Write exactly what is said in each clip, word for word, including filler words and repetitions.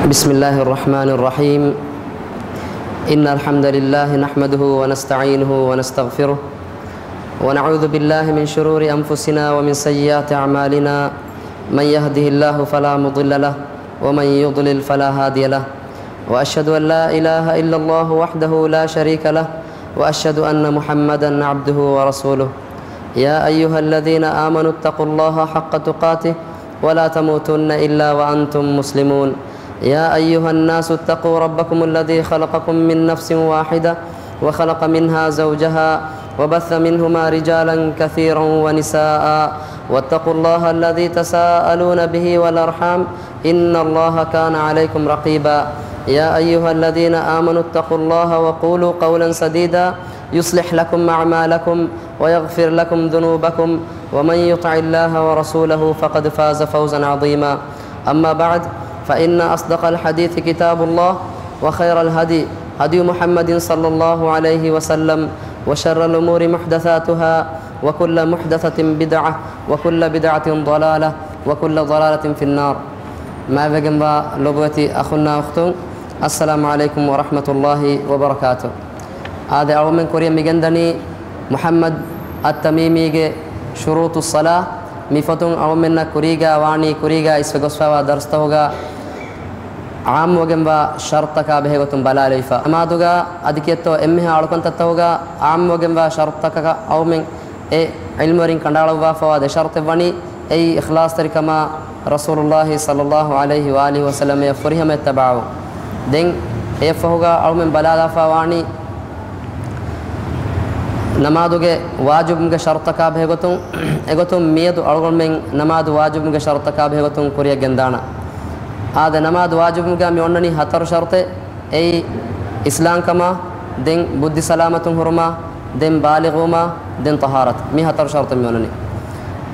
بسم الله الرحمن الرحيم. إن الحمد لله نحمده ونستعينه ونستغفره، ونعوذ بالله من شرور أنفسنا ومن سيئات أعمالنا. من يهده الله فلا مضل له، ومن يضلل فلا هادي له. وأشهد أن لا إله إلا الله وحده لا شريك له، وأشهد أن محمدا عبده ورسوله. يا أيها الذين آمنوا اتقوا الله حق تقاته ولا تموتن إلا وأنتم مسلمون. يا أيها الناس اتقوا ربكم الذي خلقكم من نفس واحدة وخلق منها زوجها وبث منهما رجالا كثيرا ونساء واتقوا الله الذي تساءلون به والأرحام إن الله كان عليكم رقيبا. يا أيها الذين آمنوا اتقوا الله وقولوا قولا سديدا يصلح لكم أعمالكم ويغفر لكم ذنوبكم ومن يطع الله ورسوله فقد فاز فوزا عظيما. أما بعد، فإن أصدق الحديث كتاب الله، وخير الهدي هدي محمد صلى الله عليه وسلم، وشر الأمور محدثاتها، وكل محدثة بدعة، وكل بدعة ضلالة، وكل ضلالة في النار. މާތްވެގެންވާ ލޮބުވެތި އަޚުންނާ އުޚްތުން، އައްސަލާމު ޢަލައިކުމް ވަރަޙްމަތުﷲި ވަބަރަކާތު. އާދެ، އަޅުމެން ކުރިއަށް މިގެންދަނީ މުޙައްމަދު އައްތަމީމީގެ ޝުރޫޠުއްޞަލާ. މި ފޮތުން އަޅުމެންނަށް ކުރީގާ ވާނީ، ކުރީގާ އިސްވެ ގޮސްފައިވާ ދަރުސްތަކުގަ ޢާއްމުވެގެންވާ ޝަރުޠުތަކާ ބެހޭގޮތުން ބަލާލެވިފަ. ނަމާދުގަ އަދި ކިއެއްތޯ އެންމެހާ އަޅުކަންތައްތަކުގަ ޢާއްމުވެގެންވާ ޝަރުޠުތަކަކަށް އަޅުމެން އެ ޢިލްމުވެރިން ކަނޑައަޅުއްވާފައިވާ ދެ ޝަރުޠެއް ވަނީ، އެއީ އިޚްލާޞްތެރިކަމާ، ރަސޫލުﷲި ޞައްލަﷲު ޢަލައިހި ވައާލިހި ވަސައްލަމައަށް ފުރިހަމަ އެއްތަބާޢު. ދެން އެއަށްފަހުގަ އަޅުމެން ބަލާލާފައިވާނީ، ނަމާދުގެ ވާޖިބުވުމުގެ ޝަރުޠުތަކާ ބެހޭގޮތުން. އެގޮތުން މިއަދު އަޅުގަނޑުމެން ނަމާދު ވާޖިބުވުމުގެ ޝަރުޠުތަކާ ބެހޭގޮތުން ކުރިއަށް ގެންދާނަން. އާދެ، ނަމާދު ވާޖިބުވުމުގަ މި އޮންނަނީ ހަތަރު ޝަރުޠެއް. އެއީ އިސްލާމްކަމާ، ދެން ބުއްދި ސަލާމަތުން ހުރުމާ، ދެން ބާލިޣުވުމާ، ދެން ޠަހާރަތު. މި ހަތަރު ޝަރުޠެއް މި އޮންނަނީ.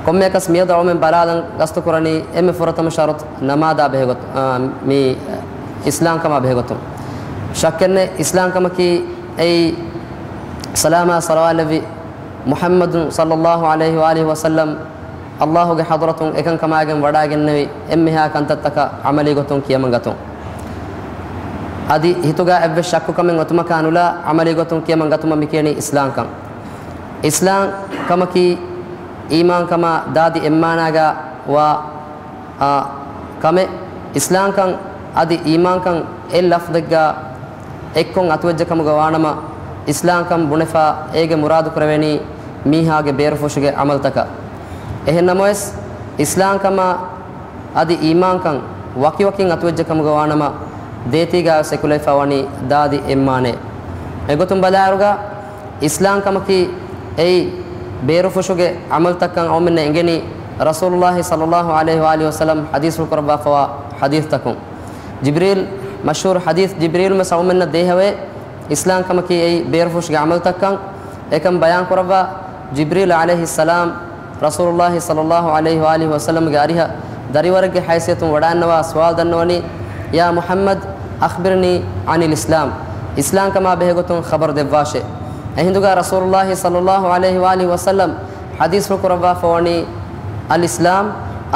ކޮންމެއަކަސް މިއަދު އަޅުމެން ބަލާލަން ގަސްތު ކުރަނީ އެންމެ ފުރަތަމަ ޝަރުޠު ނަމާދާ ބެހޭގޮތުން، އާ، މި އިސްލާމްކަމާ ބެހޭގޮތުން. ޝައްކެއްނެތް، އިސްލާމްކަމަކީ އެއީ ސަލާމާ ޞަލަވާތްލެއްވި މުޙައްމަދު ޞައްލަﷲު ޢަލައިހި ވައާލިހި ވަސައްލަމް ﷲގެ ޙަޟްރަތުން އެކަންކަމާގެން ވަޑައިގެންނެވި އެންމެހާ ކަންތައްތަކަށް ޢަމަލީގޮތުން ކިޔަމަންގަތުން. އަދި ހިތުގަ އެއްވެސް ޝައްކުކަމެއް އޮތުމަކާ ނުލާ ޢަމަލީގޮތުން ކިޔަމަންގަތުމަށް މިކިޔަނީ އިސްލާމްކަން. އިސްލާމްކަމަކީ އީމާންކަމާ ދާދި އެއްމާނާގަ ވާ އާ، ކަމެއް. އިސްލާމްކަން އަދި އީމާންކަން އެއް ލަފްޒެއްގަ އެއްކޮށް އަތުވެއްޖެ ކަމުގަ ވާނަމަ، އިސްލާމްކަން ބުނެފަ އޭގެ މުރާދު ކުރެވެނީ މީހާގެ ބޭރުފުށުގެ ޢަމަލުތަކަށް. އެހެން ނަމަވެސް، އިސްލާމްކަމާ އަދި އީމާންކަން ވަކިވަކިން އަތުވެއްޖެ ކަމުގަ ވާނަމަ، ދޭތީގަވެސް އެކުލެވިފަ ވަނީ ދާދި އެއްމާނެއް. އެގޮތުން ބަލާއިރުގަ، އިސްލާމްކަމަކީ އެއީ ބޭރުފުށުގެ ޢަމަލުތައްކަން އަޅުމެންނަށް އެނގެނީ ރަސޫލުﷲި ޞައްލަﷲު ޢަލައިހި ވައާލިހި ވަސައްލަމް ޙަދީޘްފުޅު ކުރައްވާފައިވާ ޙަދީޘްތަކުން. ޖިބްރީލް، މަޝްހޫރު ޙަދީޘް ޖިބްރީލުމެސް އަޅުމެންނަށް ދޭހަވޭ، އިސްލާމްކަމަކީ އެއީ ބޭރުފުށުގެ ޢަމަލުތައްކަން. އެކަން ބަޔާންކުރައްވާ ޖިބްރީލް ޢަލައިހިއްސަލާމް، ރަސޫލުﷲި ޞައްލަﷲު ޢަލައިހި ވައާލިހި ވަސައްލަމްގެ އަރިހަށް ދަރިވަރެއްގެ ހައިސިއްޔަތުން ވަޑައިންނަވާ ސުވާލު ދަންނަވަނީ، يا محمد أخبرني عن الإسلام، އިސްލާމްކަމާ ބެހޭގޮތުން ޚަބަރު ދެއްވާށޭ. އެހިނދުގަ ރަސޫލުﷲި ޞައްލަﷲު ޢަލައިހި ވައާލިހި ވަސައްލަމް ޙަދީޘްފުޅު ކުރައްވާފަވަނީ، الإسلام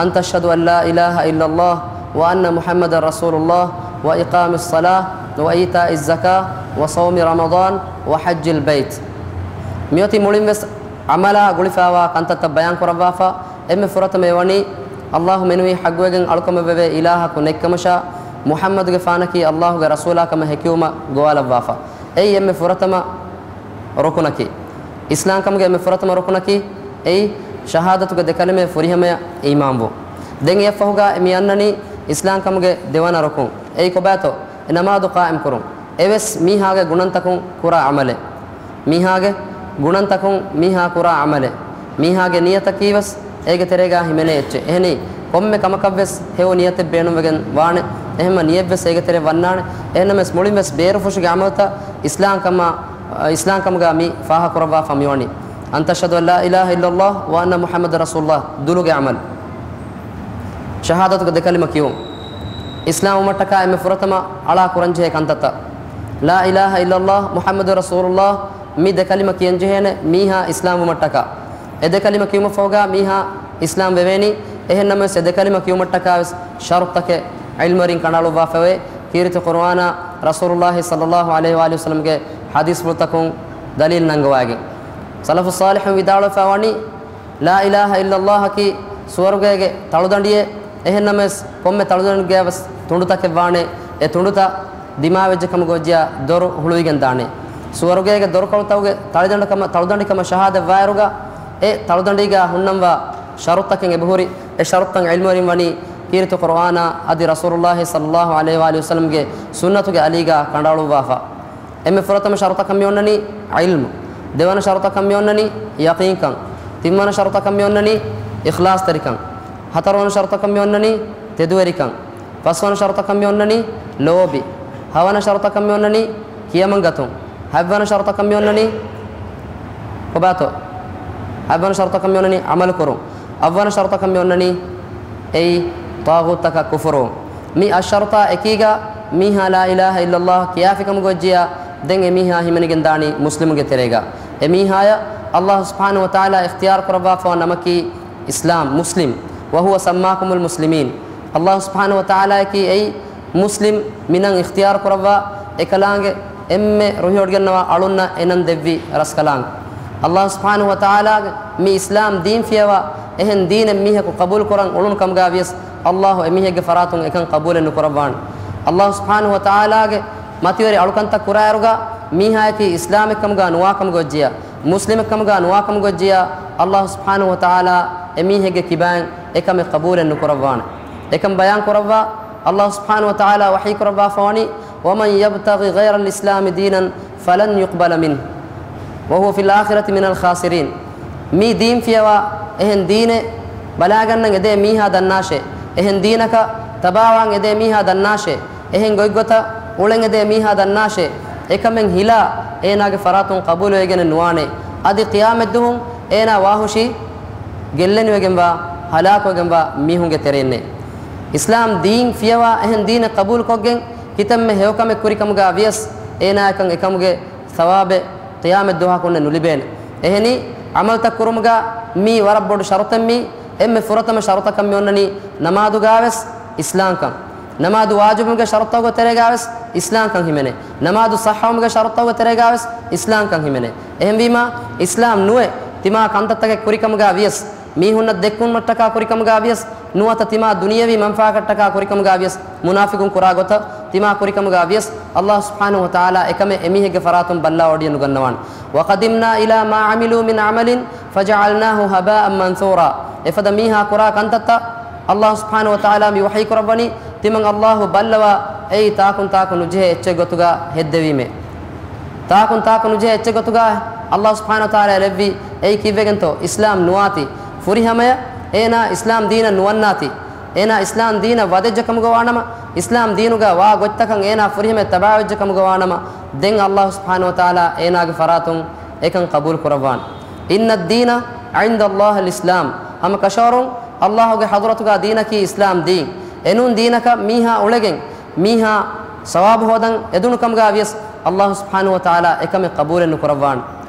أن تشهد أن لا إله إلا الله وأن محمدا رسول الله وإقام الصلاة وإيتاء الزكاة وصوم رمضان وحج البيت. މިއޮތީ މުޅިންވެސް ޢަމަލާ ގުޅިފައިވާ ކަންތައްތައް ބަޔާންކުރައްވާފަ، އެންމެ ފުރަތަމަ އެވަނީ، ﷲ މެނުވީ ޙައްޤުވެގެން އަޅުކަމެއް ވެވޭ އިލާހަކު ނެތްކަމަށާ، މުޙައްމަދުގެފާނަކީ ﷲގެ ރަސޫލާ ކަމަށް ހެކިވުމަށް ގޮވާލައްވާފަ. އެއީ އެންމެ ފުރަތަމަ ރުކުނަކީ. އިސްލާމްކަމުގެ އެންމެ ފުރަތަމަ ރުކުނަކީ، އެއީ ޝަހާދަތުގެ ދެކަލިމަޔަށް ފުރިހަމަޔަށް އީމާންވުން. ދެން އެއަށްފަހުގަ މި އަންނަނީ އިސްލާމްކަމުގެ ދެވަނަ ރުކުން. އެއީ ކޮބާތޯ؟ އެ ނަމާދު ޤާއިމްކުރުން. އެވެސް މީހާގެ ގުނަންތަކުން ކުރާ ޢަމަލެއް. މީހާގެ ގުނަންތަކުން މީހާ ކުރާ ޢަމަލެއް. މީހާގެ ނިޔަތަކީވެސް އޭގެ ތެރޭގާ ހިމެނޭ އެއްޗެއް. އެހެނީ، ކޮންމެ ކަމަކަށްވެސް ހެޔޮ ނިޔަތެއް ބޭނުންވެގެން ވާނެ. އެހެންމަ ނިޔަތްވެސް އޭގެ ތެރެ ވަންނާނެ. އެހެންނަމަވެސް މުޅިންވެސް ބޭރުފުށުގެ ޢަމަލުތައް އިސްލާމްކަމާ، އިސްލާމްކަމުގާ މި ފާހަގަކުރައްވާފަ މިވަނީ. أن تشهد أن لا إله إلا الله وأن محمدا رسول الله، ދުލުގެ ޢަމަލު. ޝަހާދަތުގެ ދެކަލިމަ ކިޔުން. އިސްލާމްވުމަށްޓަކާ އެންމެ ފުރަތަމަ އަޅާ ކުރަންޖެހޭ ކަންތައްތައް. لا إله إلا الله محمد رسول الله، މި ދެކަލިމަ ކިޔަންޖެހޭނެ މީހާ އިސްލާމްވުމަށްޓަކާ. އެ ދެކަލިމަ ކިޔުމަށްފަހުގާ މީހާ އިސްލާމް ވެވޭނީ. އެހެންނަމަވެސް އެ ދެކަލިމަ ކިޔުމަށްޓަކާވެސް ޝަރުޠުތަކެއް ޢިލްމުވެރިން ކަނޑައަޅުއްވާފައިވޭ ކީރިތި ޤުރުއާނާ، ރަސޫލުﷲ ޞައްލަﷲ ޢަލައިހި ވައާލިހި ވަސައްލަމްގެ ޙަދީޘްފުޅުތަކުން ދަލީލު ނަންގަވައިގެން. ސަލަފުއް ޞާލިޙުން ވިދާޅުވެފައިވަނީ، ލާ އިލާހަ އިއްލަﷲ އަކީ ސުވަރުގޭގެ ތަޅުދަނޑިއެއް. އެހެންނަމަވެސް، ކޮންމެ ތަޅުދަނޑެއްގައިވެސް ތުނޑުތަކެއް ވާނެ. އެ ތުނޑުތައް ދިމާވެއްޖެ ކަމުގަ ވެއްޖިއްޔާ ދޮރު ހުޅުވިގެން ދާނެ. ސުވަރުގޭގެ ދޮރުކޮޅުތަކުގެ ތަޅިދަނޑަކަމަށް، ތަޅުދަނޑިކަމަށް ޝަހާދަތް ވާއިރުގަ، އެ ތަޅުދަނޑީގަ ހުންނަންވާ ޝަރުޠުތަކެއް އެބަހުރި. އެ ޝަރުޠުތައް ޢިލްމުވެރިން ވަނީ ކީރިތި ޤުރުއާނާ އަދި ރަސޫލުﷲ ޞައްލަﷲ ޢަލައިހި ވައާލިހި ވަސައްލަމްގެ ސުންނަތުގެ އަލީގަ ކަނޑައަޅުއްވާފަ. އެންމެ ފުރަތަމަ ޝަރުޠަކަށް މި އޮންނަނީ ޢިލްމު. ދެވަނަ ޝަރުޠަކަށް މި އޮންނަނީ ޔަޤީންކަން. ތިންވަނަ ޝަރުޠަކަށް މި އޮންނަނީ އިޚްލާޞްތެރިކަން. ހަތަރުވަނަ ޝަރުޠަކަށް މި އޮންނަނީ ތެދުވެރިކަން. ފަސްވަނަ ޝަރުޠަކަށް މި އޮންނަނީ ލޯބި. ހަވަނަ ޝަރުޠަކަށް މި އޮންނަނީ ކިޔަމަންގަތުން. ހަތްވަނަ ޝަރުޠަކަށް މި އޮންނަނީ ކޮބާތޯ؟ ހަތްވަނަ ޝަރުޠަކަށް މި އޮންނަނީ ޢަމަލުކުރުން. އަށްވަނަ ޝަރުޠަކަށް މި އޮންނަނީ އެއީ ޠާޣޫތަކަށް ކުފުރުވުން. މި އަށް ޝަރުޠާ އެކީގަ މީހާ ލާ އިލާހަ އިއްލަﷲ ކިޔާފިކަމުގަ ވެއްޖިއްޔާ، ދެން އެ މީހާ ހިމެނިގެން ދާނީ މުސްލިމުންގެ ތެރޭގަ. އެ މީހާޔަށް ﷲ ސުބްޙާނަހޫ ވަތަޢާލާ އިޚްތިޔާރު ކުރައްވާފަވާ ނަމަކީ އިސްލާމް، މުސްލިމް. وهو سماكم المسلمين. ﷲ ސުބްޙާނަހޫ ވަތަޢާލާއަކީ އެއީ މުސްލިމް މިނަން އިޚްތިޔާރު ކުރައްވާ އެކަލާނގެ އެންމެ ރުހިވޮޑިގަންނަވާ އަޅުންނަށް އެނަން ދެއްވި ރަސްކަލާނގެ. ﷲ ސުބްޙާނަހޫ ވަތަޢާލާގެ މި އިސްލާމް ދީން ފިޔަވާ އެހެން ދީނެއް މީހަކު ޤަބޫލު ކުރަން އުޅުނު ކަމުގަ ވިޔަސް، ﷲ އެމީހެއްގެ ފަރާތުން އެކަން ޤަބޫލެއް ނުކުރައްވާނެ. ﷲ ސުބްޙާނަހޫ ވަތަޢާލާގެ މަތިވެރި އަޅުކަންތައް ކުރާއިރުގަ މީހާޔަކީ އިސްލާމެއް ކަމުގަ ނުވާ ކަމުގަ ވެއްޖިއްޔާ، މުސްލިމެއް ކަމުގަ ނުވާ ކަމުގަ ވެއްޖިއްޔާ، ﷲ ސުބްޙާނަހޫ ވަތަޢާލާ އެމީހެއްގެ ކިބައިން އެކަމެއް ޤަބޫލެއް ނުކުރައްވާނެ. އެކަން ބަޔާން ކުރައްވާ، ﷲ ސުބްޙާނަހޫ ވަތަޢާލާ ވަޙީ ކުރައްވާފަވަނީ، ومن يبتغ غير الإسلام دينا فلن يقبل منه وهو في الآخرة من الخاسرين. މި ދީން ފިޔަވާ އެހެން ދީނެއް ބަލާގަންނަން އެދޭ މީހާ ދަންނާށޭ، އެހެން ދީނަކަށް ތަބާވާން އެދޭ މީހާ ދަންނާށޭ، އެހެން ގޮތްގޮތަށް އުޅެން އެދޭ މީހާ ދަންނާށޭ، އެކަމެއް ހިލާ އޭނާގެ ފަރާތުން ޤަބޫލުވެގެނެއް ނުވާނެ. އަދި ޤިޔާމަތްދުވަހު އޭނާ ވާހުށީ ގެއްލެނިވެގެންވާ، ހަލާކުވެގެންވާ މީހުންގެ ތެރެއިންނޭ. އިސްލާމް ދީން ފިޔަވާ އެހެން ދީނެއް ޤަބޫލުކޮށްގެން ކިތަންމެ ހެޔޮކަމެއް ކުރިކަމުގަ ވިޔަސް، އޭނާޔަކަށް އެކަމުގެ ސަވާބެއް ޤިޔާމަތްދުވަހަކުންނެއް ނުލިބޭނެ. އެހެނީ، ޢަމަލުތައް ކުރުމުގަ މީ ވަރަށް ބޮޑު ޝަރުޠެއް. މީ އެންމެ ފުރަތަމަ ޝަރުޠަކަށް މި އޮންނަނީ ނަމާދުގަވެސް އިސްލާމްކަން. ނަމާދު ވާޖިބުވުމުގެ ޝަރުޠުތަކުގެ ތެރޭގަވެސް އިސްލާމްކަން ހިމެނޭ. ނަމާދު ޞައްޙަވުމުގެ ޝަރުޠުތަކުގެ ތެރޭގަވެސް އިސްލާމްކަން ހިމެނޭ. އެހެންވީމާ، އިސްލާމް ނުވެ ތިމާ ކަންތައްތަކެއް ކުރިކަމުގަ ވިޔަސް، މީހުންނަށް ދެއްކުންވުމަށްޓަކާ ކުރިކަމުގަ ވިޔަސް، ނުވަތަ ތިމާ ދުނިޔެވީ މަންފާއަކަށްޓަކާ ކުރިކަމުގަ ވިޔަސް، މުނާފިޤުން ކުރާ ގޮތަށް ތިމާ ކުރިކަމުގަ ވިޔަސް، ﷲ ސުބްޙާނަހޫ ވަތަޢާލާ އެކަމެއް އެމީހެއްގެ ފަރާތުން ބައްލަވަޑިއެއް ނުގަންނަވާނެ. وقدمنا إلى ما عملوا من عمل فجعلناه هباء منثورا. އެފަދަ މީހާ ކުރާ ކަންތައްތައް ﷲ ސުބްޙާނަހޫ ވަތަޢާލާ މި ވަޙީ ކުރައްވަނީ، ތިމަން ﷲ ބައްލަވާ އެއީ ތާކުން ތާކު ނުޖެހޭ އެއްޗެއް ގޮތުގަ ހެއްދެވީމޭ. ތާކުން ތާކު ނުޖެހޭ އެއްޗެއް ގޮތުގަ ﷲ ސުބްޙާނަހޫ ވަތަޢާލާ ލެއްވި އެއީ ކީއްވެގެންތޯ؟ އިސްލާމް ނުވާތީ. ފުރިހަމަޔަށް އޭނާ އިސްލާމް ދީނަށް ނުވަންނާތީ. އޭނާ އިސްލާމް ދީނަށް ވަދެއްޖެ ކަމުގަ ވާނަމަ، އިސްލާމް ދީނުގަ ވާ ގޮތްތަކަށް އޭނާ ފުރިހަމަޔަށް ތަބާވެއްޖެ ކަމުގަ ވާނަމަ، ދެން ﷲ ސުބްޙާނަހޫ ވަތަޢާލާ އޭނާގެ ފަރާތުން އެކަން ޤަބޫލު ކުރައްވާނެ. إن الدين عند الله الإسلام. ހަމަ ކަށަވަރުން ﷲގެ ޙަޟްރަތުގަ ދީނަކީ އިސްލާމް ދީން. އެނޫން ދީނަކަށް މީހާ އުޅެގެން، މީހާ ސަވާބު ހޯދަން އެދުނު ކަމުގަ ވިޔަސް، ﷲ ސުބްޙާނަހޫ ވަތަޢާލާ އެކަމެއް ޤަބޫލެއް ނުކުރައްވާނެ.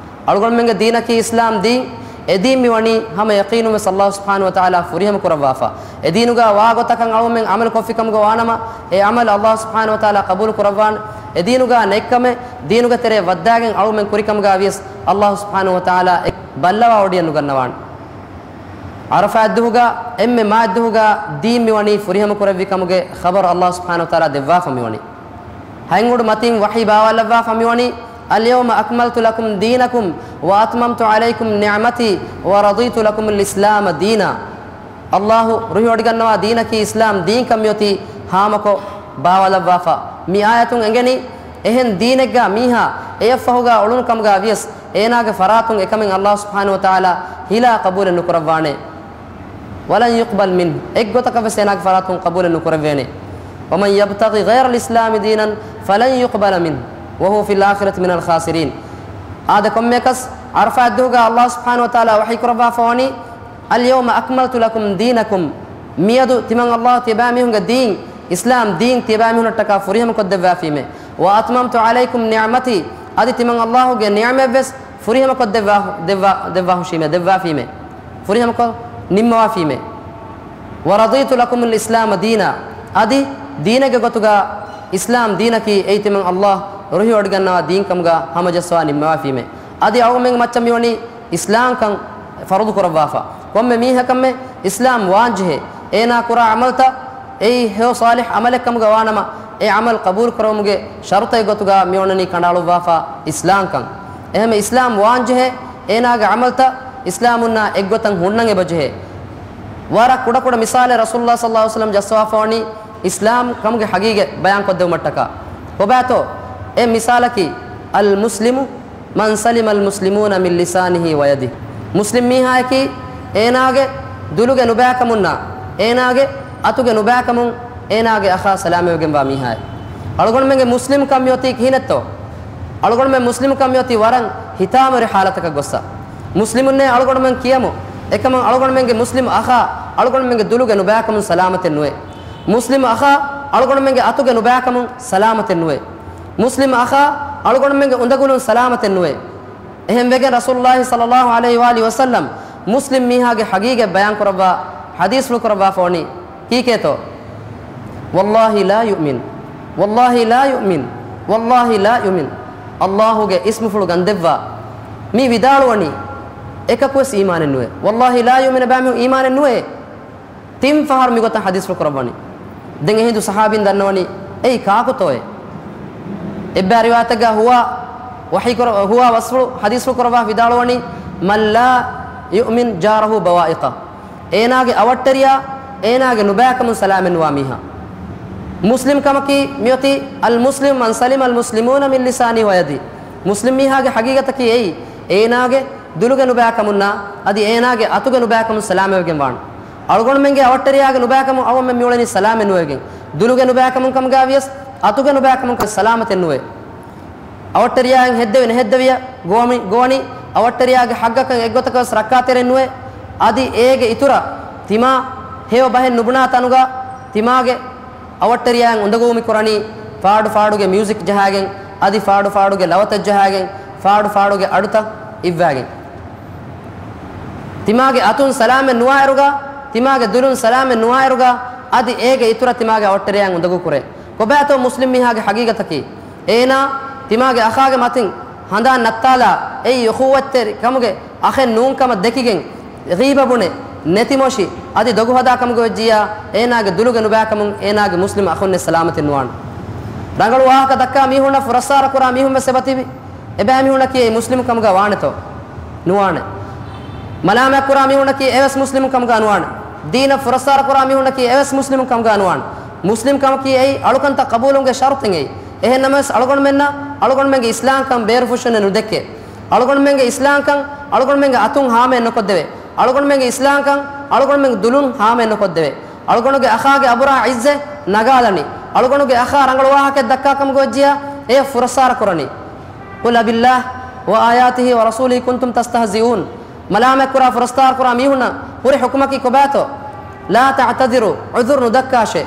އަޅުގަނޑުމެންގެ ދީނަކީ އިސްލާމް ދީން. އެ ދީން މިވަނީ ހަމަ ޔަޤީނުންވެސް ﷲ ސުބްޙާނަހޫ ވަތަޢާލާ ފުރިހަމަ ކުރައްވާފަ. އެ ދީނުގަ ވާ ގޮތަކަށް އަޅުމެން ޢަމަލު ކޮށްފި ކަމުގަ ވާނަމަ، އެ ޢަމަލު ﷲ ސުބްޙާނަހޫ ވަތަޢާލާ ޤަބޫލު ކުރައްވާނެ. އެ ދީނުގަ ނެތްކަމެއް ދީނުގެ ތެރެއަށް ވައްދާގެން އަޅުމެން ކުރި ކަމުގަ ވިޔަސް، ﷲ ސުބްޙާނަހޫ ވަތަޢާލާ އެ ބައްލަވާ ވޮޑިއެއް ނުގަންނަވާނެ. ޢަރަފާތް ދުވަހުގަ އެންމެ މާތް ދުވަހުގަ ދީން މިވަނީ ފުރިހަމަ ކުރެއްވި ކަމުގެ ޚަބަރު ﷲ ސުބްޙާނަހޫ ވަތަޢާލާ ދެއްވާފަ މިވަނީ. ހަތް އުޑު މަތިން ވަޙީ ބާވާލައްވާފަ މިވަނީ، اليوم أكملت لكم دينكم وأتممت عليكم نعمتي ورضيت لكم الإسلام دينا. ﷲ ރުހިވޮޑިގަންނަވާ ދީނަކީ އިސްލާމް ދީންކަން މިއޮތީ ހާމަކޮށް ބާވާލައްވާފަ. މި އާޔަތުން އެނގެނީ، އެހެން ދީނެއްގަ މީހާ އެޔަށްފަހުގަ އުޅުނު ކަމުގަ ވިޔަސް، އޭނާގެ ފަރާތުން އެކަމެއް ﷲ ސުބްޙާނަހޫ ވަތަޢާލާ ހިލާ ޤަބޫލެއް ނުކުރައްވާނެ. ولن يقبل منه، އެއްގޮތަކަށްވެސް އޭނާގެ ފަރާތުން ޤަބޫލެއް ނުކުރެއްވޭނެ. ومن يبتغ غير الإسلام دينا فلن يقبل منه وهو في الآخرة من الخاسرين. އާދެ، ކޮންމެއަކަސް ޢަރަފާތް ދުވަހުގަ ﷲ ސުބްޙާނަހޫ ވަތަޢާލާ ވަޙީ ކުރައްވާފަ ވަނީ، اليوم أكملت لكم دينكم، މިއަދު ތިމަން ﷲ ތިޔަބައިމީހުންގެ ދީން، އިސްލާމް ދީން ތިޔަބައިމީހުންނަށްޓަކާ ފުރިހަމަކޮށްދެއްވާފީމޭ. وأتممت عليكم نعمتي، އަދި ތިމަން ﷲގެ ނިޢުމަތްވެސް ފުރިހަމަކޮށްދެއްވާ، ދެއްވާ، ދެއްވާހުށީމޭ، ދެއްވާފީމޭ. ފުރިހަމަކޮށް ނިންމަވާފީމޭ. ورضيت لكم الإسلام دينا، އަދި ދީނެއްގެ ގޮތުގަ އިސްލާމް ދީނަކީ އެއީ ތިމަން ﷲ ރުހިވޮޑިގަންނަވާ ދީންކަމުގަ ހަމަޖައްސަވާ ނިންމަވާފީމޭ. އަދި އަޅުގަނޑުމެންގެ މައްޗަށް މިވަނީ އިސްލާމްކަން ފަރުޟު ކުރައްވާފަ. ކޮންމެ މީހަކަށްމެ އިސްލާމް ވާންޖެހޭ. އޭނާ ކުރާ ޢަމަލްތައް އެއީ ހެޔޮ ޞާލިޙް ޢަމަލެއްކަމުގަ ވާނަމަ، އެ ޢަމަލް ޤަބޫލުކުރެވުމުގެ ޝަރުޠެއް ގޮތުގަ މިއޮންނަނީ ކަނޑައަޅުއްވާފަ އިސްލާމްކަން. އެހެންމެ އިސްލާމް ވާންޖެހޭ، އޭނާގެ ޢަމަލްތައް އިސްލާމުންނާ އެއްގޮތަށް ހުންނަން އެބަޖެހޭ. ވަރަށް ކުޑަކުޑަ މިސާލެއް ރަސޫލުﷲ ޞައްލަﷲު ޢަލައިހި ވަސައްލަމް ޖައްސަވާފަވަނީ އިސްލާމް ކަމުގެ ޙަޤީޤަތް ބަޔާންކޮށްދެވުމަށްޓަކާ. ކޮބާތޯ؟ އެ މިސާލަކީ، އަލްމުސްލިމު މަން ސަލިމަލް މުސްލިމޫނަ މިން ލިސާނިހި ވަޔަދިހި. މުސްލިމް މީހާއަކީ އޭނާގެ ދުލުގެ ނުބައިކަމުންނާ އޭނާގެ އަތުގެ ނުބައިކަމުން އޭނާގެ އަޚާ ސަލާމަތްވެގެންވާ މީހާއެއް. އަޅުގަނޑުމެންގެ މުސްލިމްކަން މިއޮތީ ކިހިނެއްތޯ؟ އަޅުގަނޑުމެން މުސްލިމްކަން މިއޮތީ ވަރަށް ހިތާމަވެރި ޙާލަތަކަށް ގޮއްސަ. މުސްލިމުންނޭ އަޅުގަނޑުމެން ކިޔަމު، އެކަމަށް އަޅުގަނޑުމެންގެ މުސްލިމް އަޚާ އަޅުގަނޑުމެންގެ ދުލުގެ ނުބައިކަމުން ސަލާމަތެއް ނުވޭ. މުސްލިމް އަޚާ އަޅުގަނޑުމެންގެ އަތުގެ ނުބައިކަމުން ސަލާމަތެއް ނުވޭ. މުސްލިމް އަޚާ އަޅުގަނޑުމެންގެ އުނދަގުލުން ސަލާމަތެއް ނުވޭ. އެހެންވެގެން ރަސޫލުﷲ ޞައްލަﷲު ޢަލައިހި ވައަލިހި ވަސައްލަމް މުސްލިމް މީހާގެ ޙަޤީޤަތް ބަޔާންކުރައްވާ ޙަދީޘްފުޅު ކުރައްވާފަވަނީ ކީކޭތޯ؟ ވައްލާހި ލާ ޔުއުމިން، ވައްލާހި ލާ ޔުއުމިން، ވައްލާހި ލާ ޔުއުމިން. ﷲގެ އިސްމުފުޅު ގަންދެއްވާ މި ވިދާޅުވަނީ އެކަކުވެސް އީމާނެއް ނުވޭ. ވައްލާހި ލާ ޔުއުމިން، އެބައިމީހުން އީމާނެއް ނުވޭ. ތިން ފަހަރު މިގޮތަށް ޙަދީޘްފުޅު ކުރައްވަނީ. ދެން އެހިނދު ޞަޙާބީން ދަންނަވަނީ އެއީ ކާކުތޯއޭ؟ އެއްބައި ރިވާޔަތެއްގަ ހުވާ ވަޙީ ކުރ-، ހުވާ ވަޞްފުޅު ޙަދީޘްފުޅު ކުރައްވާ ވިދާޅުވަނީ، "مَنْ لَا يُؤْمِنْ جَارَهُ بَوَائِقَهُ." އޭނާގެ އަވަށްޓެރިޔާ އޭނާގެ ނުބައިކަމުން ސަލާމަތްނުވާ މީހާ. މުސްލިމް ކަމަކީ މިއޮތީ، "الْمُسْلِمُ مَنْ سَلِمَ الْمُسْلِمُونَ مِنْ لِسَانِهِ وَيَدِهِ." މުސްލިމް މީހާގެ ޙަޤީޤަތަކީ އެއީ، އޭނާގެ ދުލުގެ ނުބައިކަމުންނާ އަދި އޭނާގެ އަތުގެ ނުބައިކަމުން ސަލާމަތްވެގެން ވާން. އަޅުގަނޑުމެންގެ އަވަށްޓެރިޔާގެ ނުބައިކަމުން އަޅުގަނޑުމެން މިއުޅެނީ ސަލާމަތް ނުވެގެން. ދުލުގެ ނުބައިކަމުން ކަމުގައި ވިޔަސް އަތުގެ ނުބައިކަމުން ކަމުގައި ސަލާމަތެއް ނުވޭ. އަވަށްޓެރިޔާއިން ހެއްދެވި ނެހެއްދެވިޔަ ގޮވަނި، ގޮވަނީ އަވަށްޓެރިޔާގެ ޙައްޤަކަށް އެއްގޮތަކަށް ވެސް ރައްކާތެރިން ނުވޭ. އަދި އޭގެ އިތުރަށް ތިމާ ހެޔޮ ބަހެއް ނުބުނާ ތަނުގަ ތިމާގެ އަވަށްޓެރިޔާއިން އުނދަގޫ މި ކުރަނީ ފާޑު ފާޑުގެ މިއުޒިކް ޖަހާގެން، އަދި ފާޑު ފާޑުގެ ލަވަތައް ޖަހާގެން، ފާޑު ފާޑުގެ އަޑުތައް އިއްވާގެން. ތިމާގެ އަތުން ސަލާމަތް ނުވާއިރުގަ، ތިމާގެ ދުލުން ސަލާމަތް ނުވާއިރުގަ، އަދި އޭގެ އިތުރަށް ތިމާގެ އަވަށްޓެރިޔާއިން އުނދަގޫ ކުރޭ. ކޮބާތޯ މުސްލިމް މީހާގެ ޙަޤީޤަތަކީ؟ އޭނާ ތިމާގެ އަޚާގެ މަތިން ހަނދާން ނައްތާލާ، އެއީ އުޚުއްވަތްތެރި ކަމުގެ އަޚެއް ނޫން ކަމަށް ދެކިގެން، ޣީބަ ބުނެ، ނެތިމޮށި، އަދި ދޮގު ހަދާ ކަމުގަ ވެއްޖިއްޔާ، އޭނާގެ ދުލުގެ ނުބައިކަމުން އޭނާގެ މުސްލިމް އަޚުންނެއް ސަލާމަތެއް ނުވާނެ. ރަނގަޅު ވާހަކަ ދައްކާ މީހުންނަށް ފުރައްސާރަ ކުރާ މީހުން ވެސް އެބަތިބި. އެބައިމީހުންނަކީ އެއީ މުސްލިމް ކަމުގަ ވާނެތޯ؟ ނުވާނެ. މަލާމާތް ކުރާ މީހުންނަކީ އެވެސް މުސްލިމް ކަމުގަ ނުވާނެ. ދީނަށް ފުރައްސާރަ ކުރާ މީހުންނަކީ އެވެސް މުސްލިމް ކަމުގަ ނުވާނެ. މުސްލިމް ކަމަކީ އެއީ އަޅުކަންތައް ޤަބޫލުވުމުގެ ޝަރުޠެއް އެއީ. އެހެން ނަމަވެސް އަޅުގަނޑުމެންނަށް އަޅުގަނޑުމެންގެ އިސްލާމްކަން ބޭރުފުށުންނެއް ނުދެއްކޭ. އަޅުގަނޑުމެންގެ އިސްލާމްކަން އަޅުގަނޑުމެންގެ އަތުން ހާމައެއް ނުކޮށްދެވޭ. އަޅުގަނޑުމެންގެ އިސްލާމްކަން އަޅުގަނޑުމެންގެ ދުލުން ހާމައެއް ނުކޮށްދެވޭ. އަޅުގަނޑުގެ އަޚާގެ އަބުރާ ޢިއްޒަތް ނަގާލަނީ. އަޅުގަނޑުގެ އަޚާ ރަނގަޅު ވާހަކައެއް ދައްކާ ކަމުގަ ވެއްޖިއްޔާ އެޔަށް ފުރައްސާރަ ކުރަނީ. قُلْ أَبِاللَّهِ وَآيَاتِهِ وَرَسُولِهِ كُنْتُمْ تَسْتَهْزِئُونَ. މަލާމާތް ކުރާ، ފުރައްސާރަ ކުރާ މީހުންނަށް ހުރި ޙުކުމަކީ ކޮބާތޯ؟ لَا تَعْتَذِرُوا، ޢުޛުރު ނުދައްކާށޭ.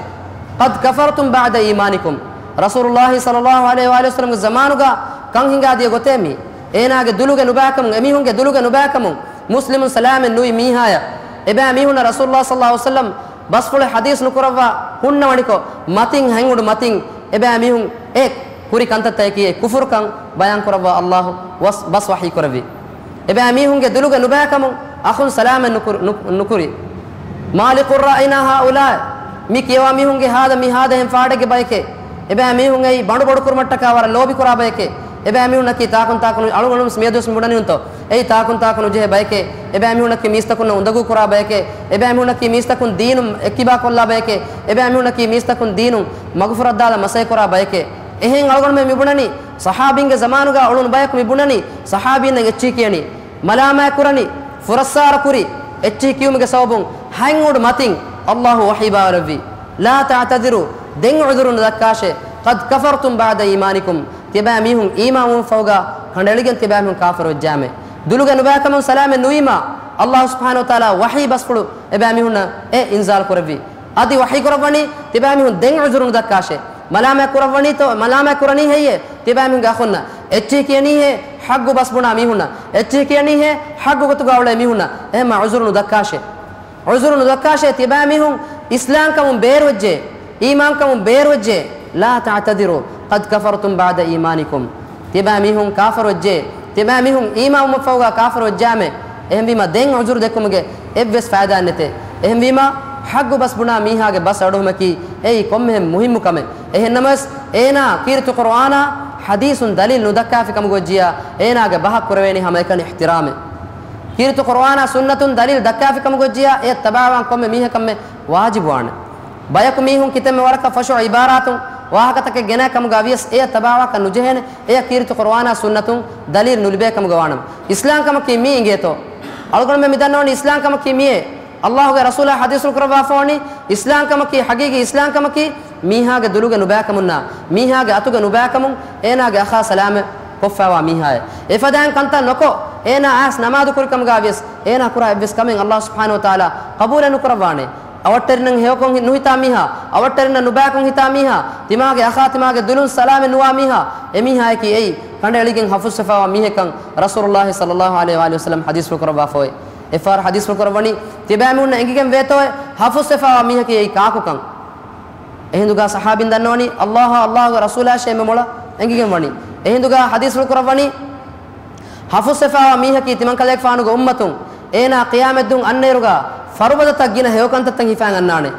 قَدْ كَفَرْتُمْ بَعْدَ إِيمَانِكُمْ. ރަސޫލުﷲ ޞައްލަﷲު ޢަލައިހި ވައަލިހި ވަސައްލަމްގެ ޒަމާނުގަ ކަން ހިނގާދިޔަ ގޮތޭ މީ. އޭނާގެ ދުލުގެ ނުބައިކަމުން، އެމީހުންގެ ދުލުގެ ނުބައިކަމުން މުސްލިމުން ސަލާމަތް ނުވި މީހާޔަށް އެބައިމީހުންނަށް ރަސޫލުﷲ ޞައްލަﷲު ޢަލައިހި ވަސައްލަމް ބަސްފުޅެއް ޙަދީޘް ނުކުރައްވާ ހުންނަވަނިކޮށް، މަތިން ހަތްއުޑު މަތިން އެބައިމީހުން އެ ކުރި ކަންތައްތަކަކީ އެ ކުފުރުކަން ބަޔާންކުރައްވާ ﷲ ވަސް-، ބަސް ވަޙީކުރެއްވި. އެބައިމީހުންގެ ދުލުގެ ނުބައިކަމުން އަޚުން ސަލާމަތް ނުކުރި، ނު-، ނުކުރި. مَا لِقُرَّائِنَا هَؤُلَاءِ، މި ކިޔަވާ މީހުންގެ ހާދަ މި ހާދަ އެހެން ފާޑެއްގެ ބަޔެކޭ. އެބައިމީހުން އެއީ ބަނޑު ބޮޑުކުރުމަށްޓަކާ ވަރަށް ލޯބިކުރާ ބަޔެކޭ. އެބައިމީހުންނަކީ ތާކުން ތާކުން އަޅުގަނޑު މިއަދުވެސް މިބުނަނީ ހުންތޯ؟ އެއީ ތާކުން ތާކު ނުޖެހޭ ބަޔެކޭ. އެބައިމީހުންނަކީ މީސްތަކުންނަށް އުނދަގޫ ކުރާ ބަޔެކޭ. އެބައިމީހުންނަކީ މީސްތަކުން ދީނުން އެއްކިބާ ކޮށްލާ ބަޔެކޭ. އެބައިމީހުންނަކީ މީސްތަކުން ދީނުން މަގުފުރައްދާލަން މަސައްކަތް ކުރާ ބަޔެކޭ. އެހެން އަޅުގަނޑުމެން މިބުނަނީ ޞަޙާބީންގެ ޒަމާނުގަ އުޅުނު ބަޔަކު މިބުނަނީ ޞަޙާބީންނަށް އެއްޗިހި ކިޔަނީ. މަލާމާތް ކުރަނީ، ފުރައްސާރަ ކުރި، އެއްޗިހި ކިޔުމުގެ ސަބަބުން ހަތްއުޑު މަތިން ﷲ ވަޙީ ބާވަރެއްވި. لَا تَعْتَذِرُوا، ދެން ޢުޛުރު ނުދައްކާށޭ. قَدْ كَفَرْتُمْ بَعْدَ إِيمَانِكُمْ، ތިޔަބައިމީހުން އީމާންވުމަށްފަހުގަ ކަނޑައެޅިގެން ތިޔަބައިމީހުން ކާފަރުވެއްޖާމެ. ދުލުގެ ނުބައިކަމުން ސަލާމަތް ނުވީމާ، ﷲ ސުބްޙާނަހޫ ވަތަޢާލާ ވަޙީ ބަސްފުޅު އެބައިމީހުންނަށް އެ އިންޒާލް ކުރެއްވި. އަދި ވަޙީ ކުރައްވަނީ ތިބާމީހުން ދެން ޢުޛުރު ނުދައްކާށޭ. މަލާމާތް ކުރައްވަނީތޯ، މަލާމާތް ކުރަނީ ހެއްޔޭ؟ ތިބާމީހުންގެ އަޚުންނަށް އެއްޗިހި ކިޔަނީހޭ؟ ޙައްޤު ބަސް ބުނާ މީހުންނަށް އެއްޗިހި ކިޔަނީހޭ؟ ޙައްޤު ގޮތުގަ އުޅޭ މީހުންނަށް. އެހެންމަ ޢުޛުރު ނުދައްކާށޭ. ޢުޛުރު ނުދައްކާށޭ، ތިބާމީހުން އިސްލާމްކަމުން ބޭރުވެއްޖެ. އީމާންކަމުން ބޭރުވެއްޖެ، لا تعتذروا قد كفرتم بعد إيمانكم. ތިބާ މީހުން ކާފަރުވެއްޖެ، ތިބާ މީހުން އީމާންވުމަށްފަހުގަ ކާފަރުވެއްޖާމެ. އެހެންވީމަ ދެން ޢުޛުރު ދެއްކުމުގެ އެއްވެސް ފައިދާއެއް ނެތޭ. އެހެންވީމަ ޙައްޤު ބަސް ބުނާ މީހާގެ ބަސް އަޑުއެހުމަކީ އެއީ ކޮންމެހެން މުހިއްމު ކަމެއް. އެހެންނަމަވެސް އޭނާ ކީރިތި ޤުރުއާނާ ޙަދީޘުން ދަލީލް ނުދައްކާފި ކަމުގައްޖިޔާ އޭނާގެ ބަހަށް ކުރެވޭނީ ހަމައެކަނި އިޙްތިރާމެއް. ކީރިތި ޤުރުއާނާ ސުންނަތުން ދަލީލް ދައްކާފި ކަމުގައްޖިޔާ އެޔަށް ތަބާވާން ކޮންމެ މީހަކަށްމެ ވާޖިބުވާނެ. ބަޔަކު މީހުން ކިތަންމެ ވަރަކަށް ފަށު ޢިބާރާތުން ވާހަކަތަކެއް ގެނައި ކަމުގަ ވިޔަސް އެޔަށް ތަބާވާކަށް ނުޖެހޭނެ، އެޔަށް ކީރިތި ޤުރުއާނާ ސުންނަތުން ދަލީލް ނުލިބޭ ކަމުގަ ވާނަމަ. އިސްލާމްކަމަކީ މީ އިނގޭތޯ؟ އަޅުގަނޑުމެން މި ދަންނަވަނީ އިސްލާމްކަމަކީ މިއޭ. އައްލާހުގެ ރަސޫލާ ޙަދީޘްފުޅު ކުރައްވާފަވަނީ އިސްލާމްކަމަކީ، ޙަޤީޤީ އިސްލާމްކަމަކީ މީހާގެ ދުލުގެ ނުބައިކަމުންނާ، މީހާގެ އަތުގެ ނުބައިކަމުން އޭނާގެ އަޚާ ސަލާމަތް ކޮށްފައިވާ މީހާއެއް. އެފަދައިން ކަންތައް ނޮކޮށް، އޭނާ އައިސް ނަމާދު ކުރި ކަމުގަ ވިޔަސް، އޭނާ ކުރާ އެއްވެސް ކަމެއް އައްލާހު ސުބްޙާނަހު ވަތަޢާލާ ޤަބޫލެއް ނުކުރައްވާނެ. އަވަށްޓެރިންނަށް ހެޔޮކޮށް ހި-، ނުހިތާ މީހާ، އަވަށްޓެރިންނަށް ނުބައިކަން ހިތާ މީހާ، ތިމާގެ އަޚާ ތިމާގެ ދުލުން ސަލާމެއް ނުވާ މީހާ، އެމީހާއަކީ އެއީ ކަނޑައެޅިގެން ހަފުސްވެފައިވާ މީހެއްކަން ރަސޫލުއްލާހި ޞައްލައްލާހު ޢަލައިހި ވައާލިހި ވަސައްލަމް ޙަދީޘްފުޅު ކުރައްވާފައޮތް. އެއްފަހަރު ޙަދީޘްފުޅު ކުރައްވަނީ، ތިބާމީހުންނަށް އެނގިގެން ވޭތޯއެ ހަފުސްވެފައިވާ މީހަކީ އެއީ ކާކުކަން. އެހިނދުގަ ޞަޙާބީން ދަންނަވަނީ، އައްލާހާ އައްލާހުގެ ރަސޫލާށޭ އެންމެ މޮޅަށް އެނގިގެން ވަނީ. އެހިނދުގަ ޙަދީޘްފުޅު ކުރައްވަނީ، ހަފުސްވެފައިވާ މީހަކީ ތިމަންކަލޭގެފާނުގެ އުއްމަތުން އޭނާ ޤިޔާމަތްދުވަހު އަންނައިރުގަ ފަރުބަދަތައް ގިނަ ހެޔޮކަންތައްތައް ހިފައިގަންނާނެ.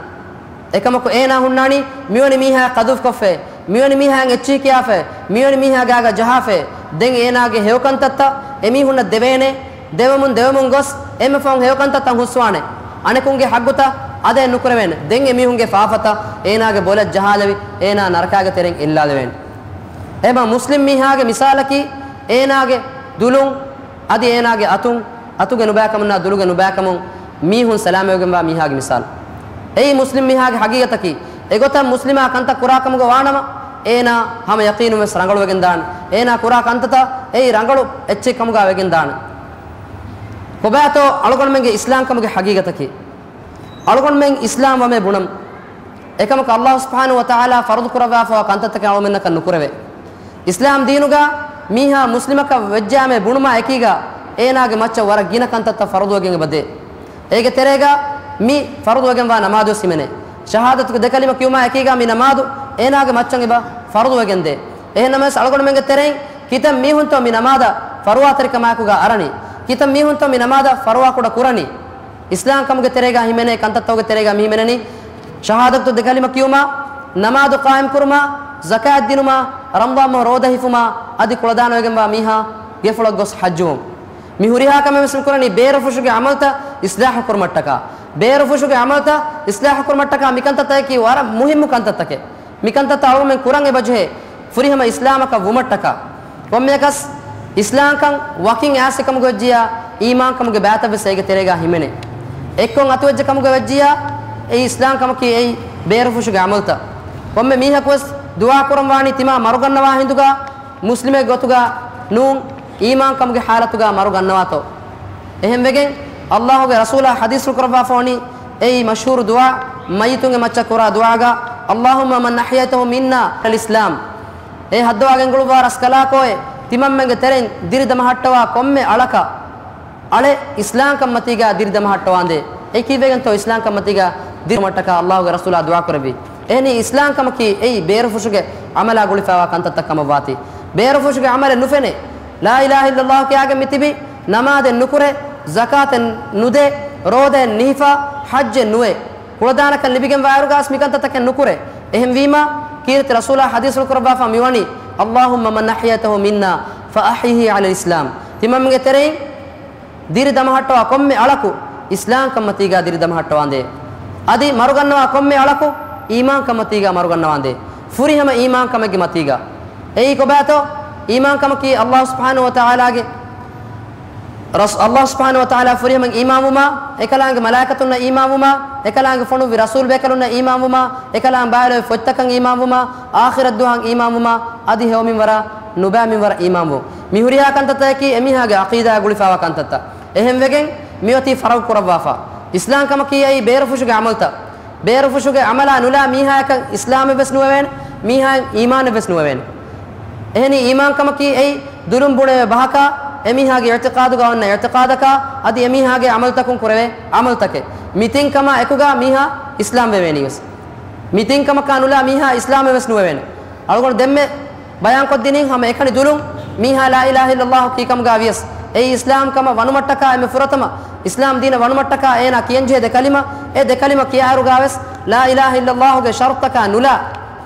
އެކަމަކު އޭނާ ހުންނާނީ މިވެނި މީހާ ޤަޛުފް ކޮށްފައި، މިވެނި މީހާއަށް އެއްޗިހި ކިޔާފައި، މިވެނި މީހާ ގާގަ ޖަހާފައި. ދެން އޭނާގެ ހެޔޮކަންތައްތައް އެމީހުންނަށް ދެވޭނެ. ދެވެމުން ދެވެމުން ގޮސް އެންމެ ފަހުން ހެޔޮކަންތައްތައް ހުސްވާނެ. އަނެކުންގެ ޙައްޤުތައް އަދާ ނުކުރެވޭނެ. ދެން އެމީހުންގެ ފާފަތައް އޭނާގެ ބޮލަށް ޖަހާލެވި، އޭނާ ނަރަކާގެ ތެރެއިން އެއްލާލެވޭނެ. އެހެންމަ މުސްލިމް މީހާގެ މިސާލަކީ އޭނާގެ ދުލުން އަދި އޭނާގެ އަތުން، އަތުގެ ނުބައިކަމުންނާ ދުލުގެ ނުބައިކަމުން މީހުން ސަލާމަތްވެގެންވާ މީހާގެ މިސާލު. އެއީ މުސްލިމް މީހާގެ ޙަޤީޤަތަކީ. އެގޮތަށް މުސްލިމާ ކަންތައް ކުރާ ކަމުގަ ވާނަމަ، އޭނާ ހަމަ ޔަޤީނުން ވެސް ރަނގަޅުވެގެން ދާނެ. އޭނާ ކުރާ ކަންތައްތައް އެއީ ރަނގަޅު އެއްޗެއް ކަމުގަ ވެގެން ދާނެ. ކޮބާތޯ އަޅުގަނޑުމެންގެ އިސްލާމްކަމުގެ ޙަޤީޤަތަކީ؟ އަޅުގަނޑުމެން އިސްލާމް ވަމޭ ބުނަން. އެކަމަކު އައްލާހު ސުބްޙާނަހު ވަތަޢާލާ ފަރުޟު ކުރައްވާފައިވާ ކަންތައްތަކެއް އަޅުގަނޑުމެންނަކަށް ނުކުރެވޭ. އިސްލާމް ދީނުގަ މީހާ މުސްލިމަކަށް ވެއްޖާމޭ ބުނުމާ އެކީގަ އޭނާގެ މައްޗަށް ވަރަށް ގިނަ ކަންތައްތައް ފަރުޟުވެގެން އެބަދޭ. އޭގެ ތެރޭގަ މި ފަރުޟުވެގެންވާ ނަމާދުވެސް ހިމެނޭ. ޝަހާދަތުގެ ދެކަލިމަ ކިޔުމާ އެކީގަ މި ނަމާދު އޭނާގެ މައްޗަށް އެބަ ފަރުޟުވެގެންދޭ. އެހެންނަމަވެސް އަޅުގަނޑުމެންގެ ތެރެއިން ކިތައް މީހުންތޯ މި ނަމާދަށް ފަރުވާތެރިކަމާއެކުގަ އަރަނީ؟ ކިތައް މީހުންތޯ މި ނަމާދަށް ފަރުވާކުޑަ ކުރަނީ؟ އިސްލާމްކަމުގެ ތެރޭގަ ހިމެނޭ ކަންތައްތަކުގެ ތެރޭގަ މި ހިމެނެނީ، ޝަހާދަތު ދެކަލިމަ ކިޔުމާ، ނަމާދު ޤާއިމްކުރުމާ، ޒަކާތް ދިނުމާ، ރަމަޟާން މަހު ރޯދަ ހިފުމާ، އަދި ކުޅަދާނަވެގެންވާ މީހާ ގެފުޅަށް ގޮސް ޙައްޖުވުން. މި ހުރިހާ ކަމެއް ވެސް މި ކުރަނީ ބޭރުފުށުގެ ޢަމަލްތައް އިޞްލާޙު ކުރުމަށްޓަކާ. ބޭރުފުށުގެ ޢަމަލްތައް އިޞްލާޙު ކުރުމަށްޓަކާ މިކަންތައްތަކަކީ ވަރަށް މުހިއްމު ކަންތައްތަކެއް. މިކަންތައްތައް އަޅުގަނޑުމެން ކުރަން އެބަޖެހޭ، ފުރިހަމަ އިސްލާމަކަށް ވުމަށްޓަކާ. ކޮންމެއަކަސް އިސްލާމްކަން ވަކިން އައިސް އެކަމުގަ ވެއްޖިއްޔާ، އީމާންކަމުގެ ބައިތައްވެސް އޭގެ ތެރޭގަ ހިމެނޭ. އެއްކޮށް އަތުވެއްޖެ ކަމުގަ ވެއްޖިއްޔާ، އެއީ އިސްލާމްކަމަކީ އެއީ ބޭރުފުށުގެ ޢަމަލްތައް. ކޮންމެ މީހަކުވެސް ދުޢާ ކުރަން ވާނީ ތިމާ މަރުގަންނަވާ ހިނދުގަ، މުސްލިމެއް ގޮތުގަ ނޫން، އީމާންކަމުގެ ޙާލަތުގަ މަރުގަންނަވާތޯ. އެހެންވެގެން، އައްލާހުގެ ރަސޫލާ ޙަދީޘްފުޅު ކުރައްވާފަވަނީ، އެއީ މަޝްހޫރު ދުޢާ، މައްޔިތުންގެ މައްޗަށް ކުރާ ދުޢާގަ، اللهم من أحييته منا على الإسلام. އޭ ހައްދަވާ ގެންގުޅުއްވާ ރަސްކަލާކޯއެ، ތިމަންމެންގެ ތެރެއިން ދިރި ދަމަހައްޓަވާ ކޮންމެ އަޅަކަށް، އަޅެ އިސްލާމްކަން މަތީގަ ދިރި ދަމަހައްޓަވާނދޭ. އެ ކީއްވެގެންތޯ އިސްލާމްކަން މަތީގަ ދިރި ދަމަހައްޓަކާ އައްލާހުގެ ރަސޫލާ ދުޢާ ކުރެއްވީ؟ އެހެނީ އިސްލާމްކަމަކީ އެއީ ބޭރުފުށުގެ ޢަމަލާ ގުޅިފައިވާ ކަންތައްތައް ކަމަށްވާތީ. ބޭރުފުށުގެ ޢަމަލެއް ނުފެނޭ. ލާ އިލާހަ އިއްލައްލާހު ކިޔާގެން މިތިބީ، ނަމާދެއް ނުކުރޭ، ޒަކާތެއް ނުދޭ، ރޯދައެއް ނިހިފާ، ޙައްޖެއް ނުވޭ. ކުޅަދާނަކަން ލިބިގެންވާއިރުގަސް މިކަންތައްތަކެއް ނުކުރޭ. އެހެންވީމާ، ކީރިތި ރަސޫލާ ޙަދީޘްފުޅު ކުރައްވާފަ މިވަނީ، اللهم من أحييته منا فأحيه على الإسلام. ތިމަންމެންގެ ތެރެއިން ދިރި ދަމަހައްޓަވާ ކޮންމެ އަޅަކު އިސްލާމްކަން މަތީގަ ދިރި ދަމަހައްޓަވާނދޭ. އަދި މަރުގަންނަވާ ކޮންމެ އަޅަކު އީމާންކަން މަތީގަ މަރުގަންނަވާނދޭ. ފުރިހަމަ އީމާންކަމެއްގެ މަތީގަ. އެއީ ކޮބާތޯ؟ އީމާންކަމަކީ އައްލާހު ސުބްޙާނަހު ވަތަޢާލާގެ ރަސް-، އައްލާހު ސުބްޙާނަހު ވަތަޢާލާ ފުރިހަމައިން އީމާންވުމާ، އެކަލާނގެ މަލާއިކަތުންނަށް އީމާންވުމާ، އެކަލާނގެ ފޮނުއްވި ރަސޫލް ބޭކަލުންނަށް އީމާންވުމާ، އެކަލާނގެ ބައިވެރި ފޮތްތަކަށް އީމާންވުމާ، އާޚިރަތްދުވަހަށް އީމާންވުމާ، އަދި ހެޔޮމިންވަރަށް ނުބައި މިންވަރަށް އީމާންވުން. މި ހުރިހާ ކަންތައްތަކަކީ އެމީހާގެ ޢަޤީދާއާ ގުޅިފައިވާ ކަންތައްތައް. އެހެންވެގެން މިއޮތީ ފަރަގު ކުރައްވާފަ. އިސްލާމްކަމަކީ އެއީ ބޭރުފުށުގެ ޢަމަލްތައް. ބޭރުފުށުގެ ޢަމަލާ ނުލާ މީހާޔަކަށް އިސްލާމެއްވެސް ނުވެވޭނެ، މީހާޔަށް އީމާނެއްވެސް ނުވެވޭނެ. އެހެނީ އީމާންކަމަކީ އެއީ ދުލުން ބުނެވޭ ބަހަކާ، އެމީހާގެ އިޢުތިޤާދުގަ އޮންނަ އިޢުތިޤާދަކާ، އަދި އެމީހާގެ ޢަމަލުތަކުން ކުރެވޭ ޢަމަލުތަކެއް. މި ތިން ކަމާ އެކުގަ މީހާ އިސްލާމް ވެވޭނީވެސް. މި ތިން ކަމަކާ ނުލާ މީހާ އިސްލާމެއް ވެސް ނުވެވޭނެ. އަޅުގަނޑު ދެންމެ ބަޔާންކޮށްދިނީ ހަމަ އެކަނި ދުލުން މީހާ ލާ އިލާހަ އިއްލައްލާހު ކީކަމުގާ ވިޔަސް، އެއީ އިސްލާމް ކަމަށް ވަނުމަށްޓަކާ އެންމެ ފުރަތަމަ އިސްލާމް ދީނަށް ވަނުމަށްޓަކާ އޭނާ ކިޔަންޖެހޭ ދެ ކަލިމަ، އެ ދެ ކަލިމަ ކިޔާއިރުގާވެސް ލާ އިލާހަ އިއްލައްލާހުގެ ޝަރުޠުތަކާ ނުލާ،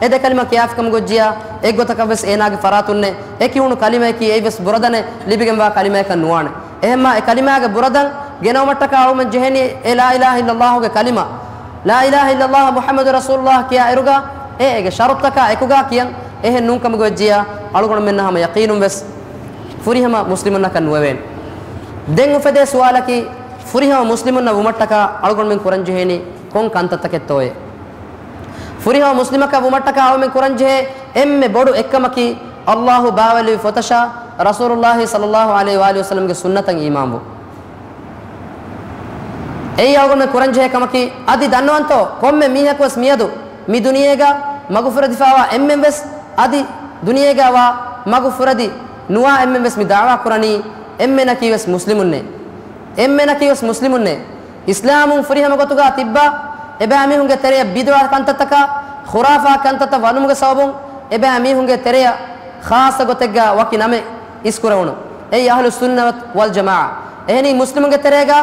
އެ ދެ ކަލިމަ ކިޔާފިކަމުގެ އޮއްޖިޔާ އެއްގޮތަކަށްވެސް އޭނާގެ ފަރާތުންނެ އެ ކިހުނު ކަލިމަޔަކީ އެއްވެސް ބުރަދަނެއް ލިބިގެންވާ ކަލިމަޔަކަށް ނުވާނެ. އެހެންމާ އެ ކަލިމާގެ ބުރަދަން ގެނައުމަށްޓަކާ އަޅުމެން ޖެހެނީ އެ ލާ އިލާހަ އިއްލައްލާހުގެ ކަލިމަ. ލާ އިލާހަ އިއްލައްލާހު މުޙައްމަދު ރަސޫލުއްލާހް ކިޔާ އިރުގަ އެ އޭގެ ޝަރުޠުތަކާ އެކުގަ ކިޔަން. އެހެން ނޫންކަމުގެ އޮއްޖިޔާ އަޅުގަނޑުމެންނަށް ހަމަ ޔަޤީނުން ވެސް ފުރިހަމަ މުސްލިމުންނަކަށް ނުވެވޭނެ. ދެން އުފެދޭ ސުވާލަކީ، ފުރިހަމަ މުސްލިމުންނަށް ވުމަށްޓަކާ އަޅުގަނޑުމެން ކުރަންޖެހޭނީ ކޮން ކަންތައްތަކެއްތޯއޭ؟ ފުރިހަމަ މުސްލިމަކަށް ވުމަށްޓަކާ އަޅުމެން ކުރަންޖެހޭ އެންމެ ބޮޑު އެއްކަމަކީ، އައްލާހު ބާވައިލެއްވި ފޮތަށާ ރަސޫލުއްލާހި ޞައްލައްލާހު ޢަލައިހި ވައާލިހި ވަސައްލަމްގެ ސުންނަތަށް އީމާންވުން. އެއީ އަޅުގަނޑުމެން ކުރަންޖެހޭ ކަމަކީ. އަދި ދަންނަވަންތޯ، ކޮންމެ މީހަކުވެސް މިއަދު މި ދުނިޔޭގަ މަގުފުރެދިފާވާ އެންމެންވެސް، އަދި ދުނިޔޭގަވާ މަގުފުރެދި ނުވާ އެންމެންވެސް މި ދަޢުވާ ކުރަނީ އެންމެނަކީވެސް މުސްލިމުންނޭ. އެންމެނަކީވެސް މުސްލިމުންނޭ. އިސްލާމުން ފުރިހަމަ ގޮތުގަ ތިއްބާ، އެބައިމީހުންގެ ތެރެޔަށް ބިދުޢަ ކަންތައްތަކާ، ޚުރާފާ ކަންތައްތައް ވަނުމުގެ ސަބަބުން، އެބައިމީހުންގެ ތެރެޔަށް ޚާއްޞަ ގޮތެއްގަ ވަކި ނަމެއް އިސްކުރެވުނު. އެއީ އަހްލުއްސުންނަތް ވަލްޖަމާޢަ. އެހެނީ މުސްލިމުންގެ ތެރޭގަ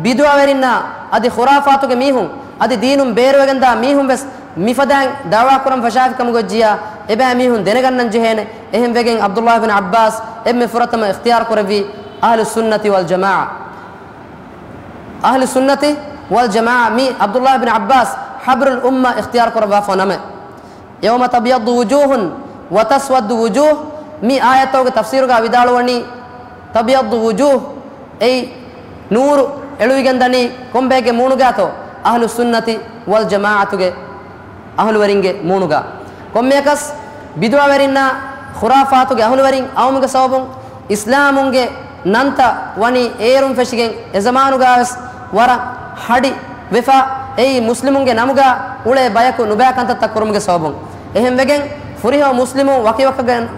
ބިދުޢަވެރިންނާ އަދި ޚުރާފާތުގެ މީހުން އަދި ދީނުން ބޭރުވެގެންދާ މީހުންވެސް މިފަދައިން ދަޢުވާ ކުރަން ފަށާފިކަމުގެ އޮއްޖިޔާ އެބައިމީހުން ދެނެގަންނަން ޖެހޭނެ. އެހެން ވެގެން ޢަބްދުއްލާހި ބިން ޢައްބާސް އެންމެ ފުރަތަމަ އިޚްތިޔާރު ކުރެއްވީ އަހްލުއްސުންނަތި ވަލްޖަމާޢަ. އަހްލުއްސުންނަތި ވަލްޖަމާޢަ މީ ޢަބްދުއްލާހި ބިން ޢައްބާސް ޙަބްރުލް އުއްމަ އިޚްތިޔާރު ކުރައްވާފަ ނަމެއް. يوم تبيض وجوه وتسود وجوه، މި އާޔަތްތަކުގެ ތަފްސީރުގަ ވިދާޅުވަނީ، تبيض وجوه، އެއީ ނޫރު އެޅުވިގެން ދަނީ ކޮންބައެއްގެ މޫނުގާތޯ؟ އަހްލުއްސުންނަތި ވަލްޖަމާޢަތުގެ އަހުލުވެރިންގެ މޫނުގަ. ކޮންމެއަކަސް ބިދުޢަވެރިންނާ ޚުރާފާތުގެ އަހުލުވެރިން އައުމުގެ ސަބަބުން އިސްލާމުންގެ ނަންތައް ވަނީ އޭރުން ފެށިގެން އެ ޒަމާނުގަވެސް ވަރަށް ހަޑި ވެފަ، އެއީ މުސްލިމުންގެ ނަމުގަ އުޅޭ ބަޔަކު ނުބައި ކަންތައްތައް ކުރުމުގެ ސަބަބުން. އެހެން ވެގެން ފުރިހަމަ މުސްލިމުން ވަކި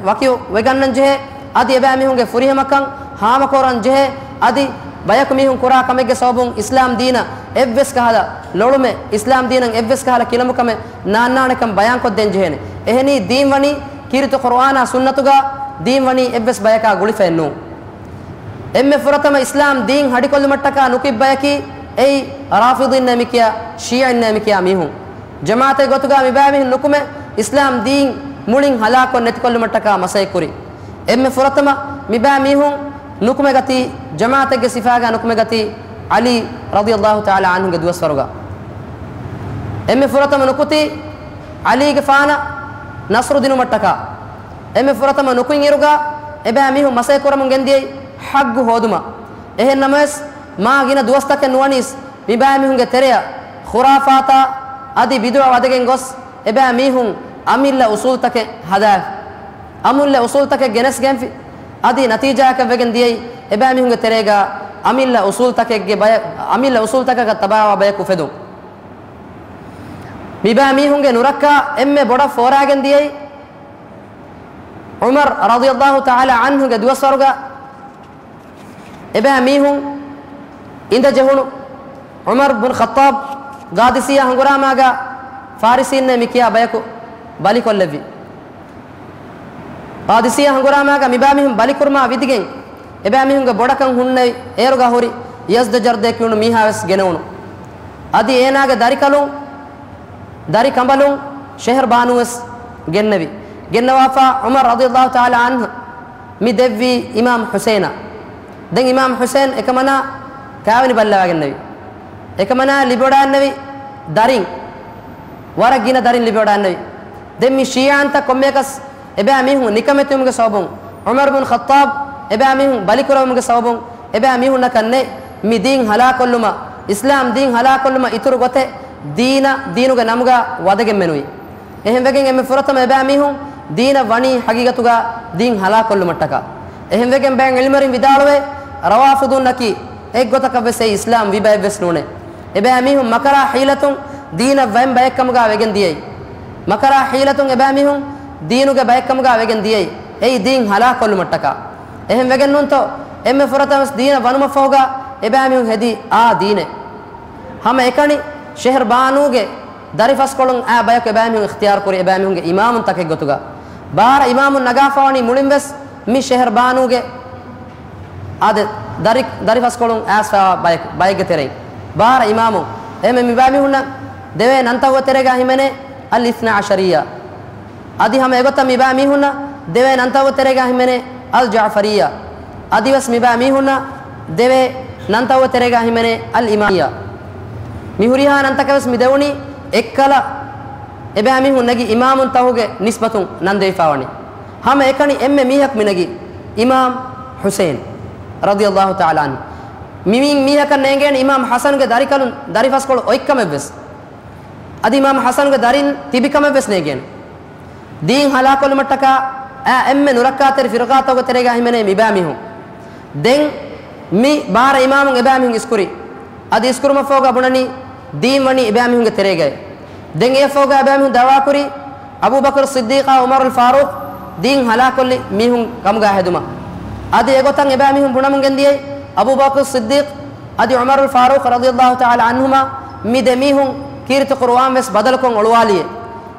ވަކި ވެގަންނަން ޖެހޭ، އަދި އެބައިމީހުންގެ ފުރިހަމަކަން ހާމަކުރަން ޖެހޭ، އަދި ބަޔަކު މީހުން ކުރާ ކަމެއްގެ ސަބަބުން އިސްލާމް ދީނަށް އެއްވެސް ކަހަލަ ލޮޅުމެއް، އިސްލާމް ދީނަށް އެއްވެސް ކަހަލަ ކިލަނބުކަމެއް ނާންނާނެކަން ބަޔާންކޮށްދޭން ޖެހޭނެ. އެހެނީ ދީން ވަނީ ކީރިތި ޤުރުއާނާ ސުންނަތުގަ، ދީން ވަނީ އެއްވެސް ބަޔަކާ ގުޅިފައެއް ނޫން. އެންމެ ފުރަތަމަ އިސްލާމް ދީން ހަޑިކޮށްލުމަށްޓަކާ ނުކުތް ބަޔަކީ އެއީ ރާފިޟީންނޭ މިކިޔާ، ޝީޢީންނޭ މިކިޔާ މީހުން. ޖަމާޢަތެއް ގޮތުގަ މިބައިމީހުން ނުކުމެ، އިސްލާމް ދީން މުޅިން ހަލާކުކޮށް ނެތިކޮށްލުމަށްޓަކާ މަސައްކަތްކުރި. އެންމެ ފުރަތަމަ މިބައިމީހުން ނުކުމެގަތީ، ޖަމާޢަތެއްގެ ސިފާގަ ނުކުމެގަތީ ޢަލީ ރަޟިޔައްލާހު ތަޢާލާ ޢަންހުގެ ދުވަސްވަރުގަ. އެންމެ ފުރަތަމަ ނުކުތީ ޢަލީގެފާނަށް ނަޞްރު ދިނުމަށްޓަކާ. އެންމެ ފުރަތަމަ ނުކުތް އިރުގަ އެބައިމީހުން މަސައްކަތްކުރަމުން ގެންދިޔައީ ޙައްޤު ހޯދުމަށް. އެހެން ނަމަވެސް، މާ ގިނަ ދުވަސްތަކެއް ނުވަނީސް، މިބައިމީހުންގެ ތެރެއަށް ޚުރާފާތާ އަދި ބިދުޢަ ވަދެގެން ގޮސް، އެބައިމީހުން އަމިއްލަ އުޞޫލުތަކެއް ހަދާފި. އަމިއްލަ އުޞޫލުތަކެއް ގެނެސްގެންފި. އަދި ނަތީޖާއަކަށް ވެގެން ދިޔައީ، އެބައިމީހުންގެ ތެރޭގަ އަމިއްލަ އުޞޫލުތަކެއްގެ ބަޔަ-، އަމިއްލަ އުޞޫލުތަކަކަށް ތަބާވާ ބަޔަކު އުފެދުން. މިބައިމީހުންގެ ނުރައްކާ އެންމެ ބޮޑަށް ފޯރާގެން ދިޔައީ، ޢުމަރު ރަޟިޔައްލާހު ތަޢާލާ ޢަންހުގެ ދުވަސްވަރުގަ އެބައިމީހުން އިނދަ ޖެހުނު ޢުމަރު ބުން ޚައްޠާބް ޤާދިސިއްޔާ ހަނގުރާމާގަ ފާރިސީންނޭ މިކިޔާ ބަޔަކު ބަލިކޮށްލެއްވި. ޤާދިސިއްޔާ ހަނގުރާމާގަ މިބައިމީހުން ބަލިކުރުމާ ވިދިގެން، އެބައިމީހުންގެ ބޮޑަކަށް ހުންނެވި އޭރުގަ ހުރި ޔަޒްދަޖަރްދޭ ކިޔުނު މީހާވެސް ގެނެވުނު. އަދި އޭނާގެ ދަރިކަލުން، ދަރި ކަނބަލުން ޝެހެރްބާނޫވެސް ގެންނެވި. ގެންނަވާފަ ޢުމަރު ރަޟިޔައްލާހު ތަޢާލާ ޢަންހު މި ދެއްވީ އިމާމް ޙުސައިނަށް. ދެން އިމާމް ޙުސައިން އެކަމަނާ ކާވެނި ބައްލަވާގެންނެވި. އެކަމަނާ ލިބިވަޑައިގެންނެވި ދަރިން، ވަރަށް ގިނަ ދަރިން ލިބިވަޑައިގެންނެވި. ދެން މި ޝީޢީންތައް ކޮންމެއަކަސް އެބައިމީހުން ނިކަމެތިވުމުގެ ސަބަބުން، ޢުމަރު ބުން ޚައްޠާބް އެބައިމީހުން ބަލިކުރެވުމުގެ ސަބަބުން، އެބައިމީހުންނަކަށް ނެތް މި ދީން ހަލާކޮށްލުމަށް، އިސްލާމް ދީން ހަލާކޮށްލުމަށް އިތުރު ގޮތެއް ދީނަށް، ދީނުގެ ނަމުގަ ވަދެގެން މެނުވީ. އެހެންވެގެން އެންމެ ފުރަތަމަ އެބައިމީހުން ދީނަށް ވަނީ ހަގީގަތުގަ ދީން ހަލާކޮށްލުމަށްޓަކާ. އެހެންވެގެން ބައެއް ޢިލްމުވެރިން ވިދާޅުވޭ، ރަވާފިޟުންނަކީ އެއްގޮތަކަށްވެސް އެއީ އިސްލާމް ވި ބައެއްވެސް ނޫނޭ. އެބައިމީހުން މަކަރާ ޙީލަތުން ދީނަށް ވައިން ބައެއްކަމުގަ ވެގެން ދިޔައީ. މަކަރާ ޙީލަތުން އެބައިމީހުން ދީނުގެ ބައެއްކަމުގަ ވެގެން ދިޔައީ. އެއީ ދީން ހަލާކޮށްލުމަށްޓަކާ. އެހެން ވެގެން ނޫންތޯ، އެންމެ ފުރަތަމަސް ދީނަށް ވަނުމަށްފަހުގަ އެބައިމީހުން ހެދީ އާ ދީނެއް. ހަމަ އެކަނި ޝެހެރްބާނޫގެ ދަރިފަސްކޮޅުން އާ ބަޔަކު އެބައިމީހުން އިޚްތިޔާރު ކުރި އެބައިމީހުންގެ އިމާމުން ތަކެއް ގޮތުގަ. ބާރަ އިމާމުން ނަގާފަވަނީ މުޅިން ވެސް މި ޝެހަރު ބާނޫގެ އާދެ، ދަރި، ދަރިފަސްކޮޅުން އާސްފަވާ ބަޔެއް، ބައެއްގެ ތެރެއިން. ބާރަ އިމާމުން. އެހެން މިބައިމީހުންނަށް ދެވޭ ނަންތައް ތެރޭގަ ހިމެނޭ އަލް އިސްނާ އަޝަރިއްޔާ. އަދި ހަމަ އެގޮތަށް މިބައިމީހުންނަށް ދެވޭ ނަންތައް ތެރޭގަ ހިމެނޭ އަލް ޖައުފަރިއްޔާ. އަދިވެސް މިބައިމީހުންނަށް ދެވޭ ނަންތައް ތެރޭގަ ހިމެނޭ އަލް އިމާމިއްޔާ. މި ހުރިހާ ނަންތަކަށް ވެސް މި ދެވުނީ އެއްކަލަ އެބައިމީހުން ނެގި އިމާމުންތަހުގެ ނިސްބަތުން ނަން ދެވިފަވަނީ. ހަމަ އެކަނި އެންމެ މީހަކު މިނެގި އިމާމް ޙުސައިން ރަޟިޔަﷲ ތަޢާލާ ޢަންހު. މި، މި މީހަކަށް ނޭނގޭނެ އިމާމް ޙަސަންގެ ދަރިކަލުން ދަރިފަސްކޮޅު އޮތްކަމެއްވެސް. އަދި އިމާމް ޙަސަންގެ ދަރިން ތިބިކަމެއްވެސް ނޭނގޭނެ. ދީން ހަލާކޮށްލުމަށްޓަކާ އާ އެންމެ ނުރައްކާތެރި ފިރުގާތަކުގެ ތެރޭގަ ހިމެނޭ މިބައިމީހުން. ދެން މި ބާރަ އިމާމުން އެބައިމީހުން އިސްކުރި. އަދި އިސްކުރުމަށްފަހުގަ ބުނަނީ ދީން ވަނީ އެބައިމީހުންގެ ތެރޭގައި. ދެން އެއަށްފަހުގަ އެބައިމީހުން ދަޢުވާކުރީ އަބޫބަކުރު ޞިއްދީޤާ ޢުމަރުލް ފާރޫޤް ދީން ހަލާކޮށްލި މީހުން ކަމުގަ ހެދުމަށް. އަދި އެގޮތަށް އެބައިމީހުން ބުނަމުން ގެންދިޔައީ އަބޫބަކުރު ޞިއްދީޤް އަދި ޢުމަރުލް ފާރޫޤް ރަޟިޔަﷲ ތަޢާލާ ޢަންހުމާ މި ދެ މީހުން ކީރިތި ޤުރުއާން ވެސް ބަދަލުކޮށް އޮޅުވާލިއޭ.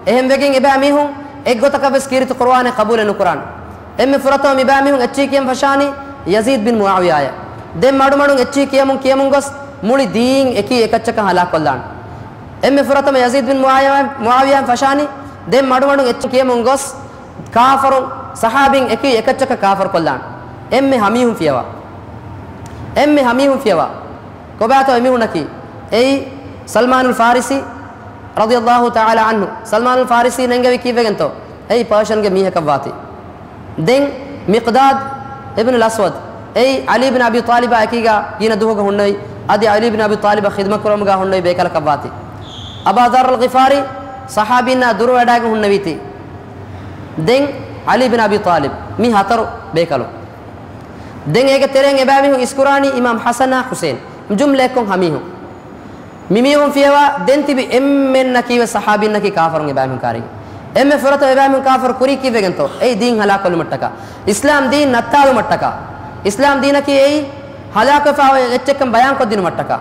އެހެންވެގެން އެބައިމީހުން އެއްގޮތަކަށް ވެސް ކީރިތި ޤުރުއާނެއް ޤަބޫލެއް ނުކުރާނެ. އެންމެ ފުރަތަމަ މިބައިމީހުން އެއްޗިހި ކިޔަން ފަށާނީ ޔަޒީދް ބިން މުޢާވިޔާއަށް. ދެން މަޑުމަޑުން އެއްޗިހި ކިޔަމުން ކިޔަމުން ގޮސް މުޅި ދީން އެކީ އެކައްޗަކަށް ހަލާކޮށްލާނެ. އެންމެ ފުރަތަމަ ޔަޒީދް ބިން މުޢާވިޔާ، މުޢާވިޔާއަށް ފަށާނީ ދެން މަޑުމަޑުން އެއްޗިހި ކިޔަމުން ގޮސް ކާފަރުން ޞަޙާބީން އެކީ އެކައްޗަކަށް ކާފަރުކޮށްލާނެ. އެންމެ ހަމީހުން ފިޔަވާ. އެންމެ ހަމީހުން ފިޔަވާ. ކޮބާތޯ އެމީހުންނަކީ؟ އެއީ ސަލްމާނުލް ފާރިސީ ރަޟިޔަﷲ ތަޢާލާ ޢަންހު. ސަލްމާނުލް ފާރިސީ ނެންގެވީ ކީއްވެގެންތޯ؟ އެއީ ޕާޝަންގެ މީހަކަށްވާތީ. ދެން މިޤްދާދު އިބްނުލް އަސްވަދު، އެއީ ޢަލީ ބިން އަބީ ޠާލިބާ އެކީގާ ގިނަ ދުވަހުގަ ހުންނެވި، އަދި ޢަލީ ބިން އަބީ ޠާލިބަށް ޚިދުމަތް ކުރުމުގާ ހުންނެވި ބޭކަލަކަށްވާތީ. އަބާ ޛައްރުލް ޣިފާރީ ޞަޙާބީންނާ ދުރުވެވަޑައިގެން ހުންނެވީތީ. ދެން ޢަލީ ބިން އަބީ ޠާލިބް، މި ހަތަރު ބޭކަލުން. ދެން އޭގެ ތެރެއިން އެބައިމީހުން އިސްކުރާނީ އިމާމް ޙަސަނާ ޙުސައިން، ޖުމްލައެއްކޮށް ހަމީހުން. މިމީހުން ފިޔަވާ ދެން ތިބި އެންމެންނަކީ ވެސް ޞަޙާބީންނަކީ ކާފަރުން އެބައިމީހުން ކާރިގެން. އެންމެ ފުރަތަމަ އެބައިމީހުން ކާފަރު ކުރީ ކީއްވެގެންތޯ؟ އެއީ ދީން ހަލާކޮށްލުމަށްޓަކާ، އިސްލާމް ދީން ނައްތާލުމަށްޓަކާ، އިސްލާމް ދީނަކީ އެއީ ހަލާކުވެފާ އޮތް އެއްޗެއްކަން ބަޔާންކޮށްދިނުމަށްޓަކާ.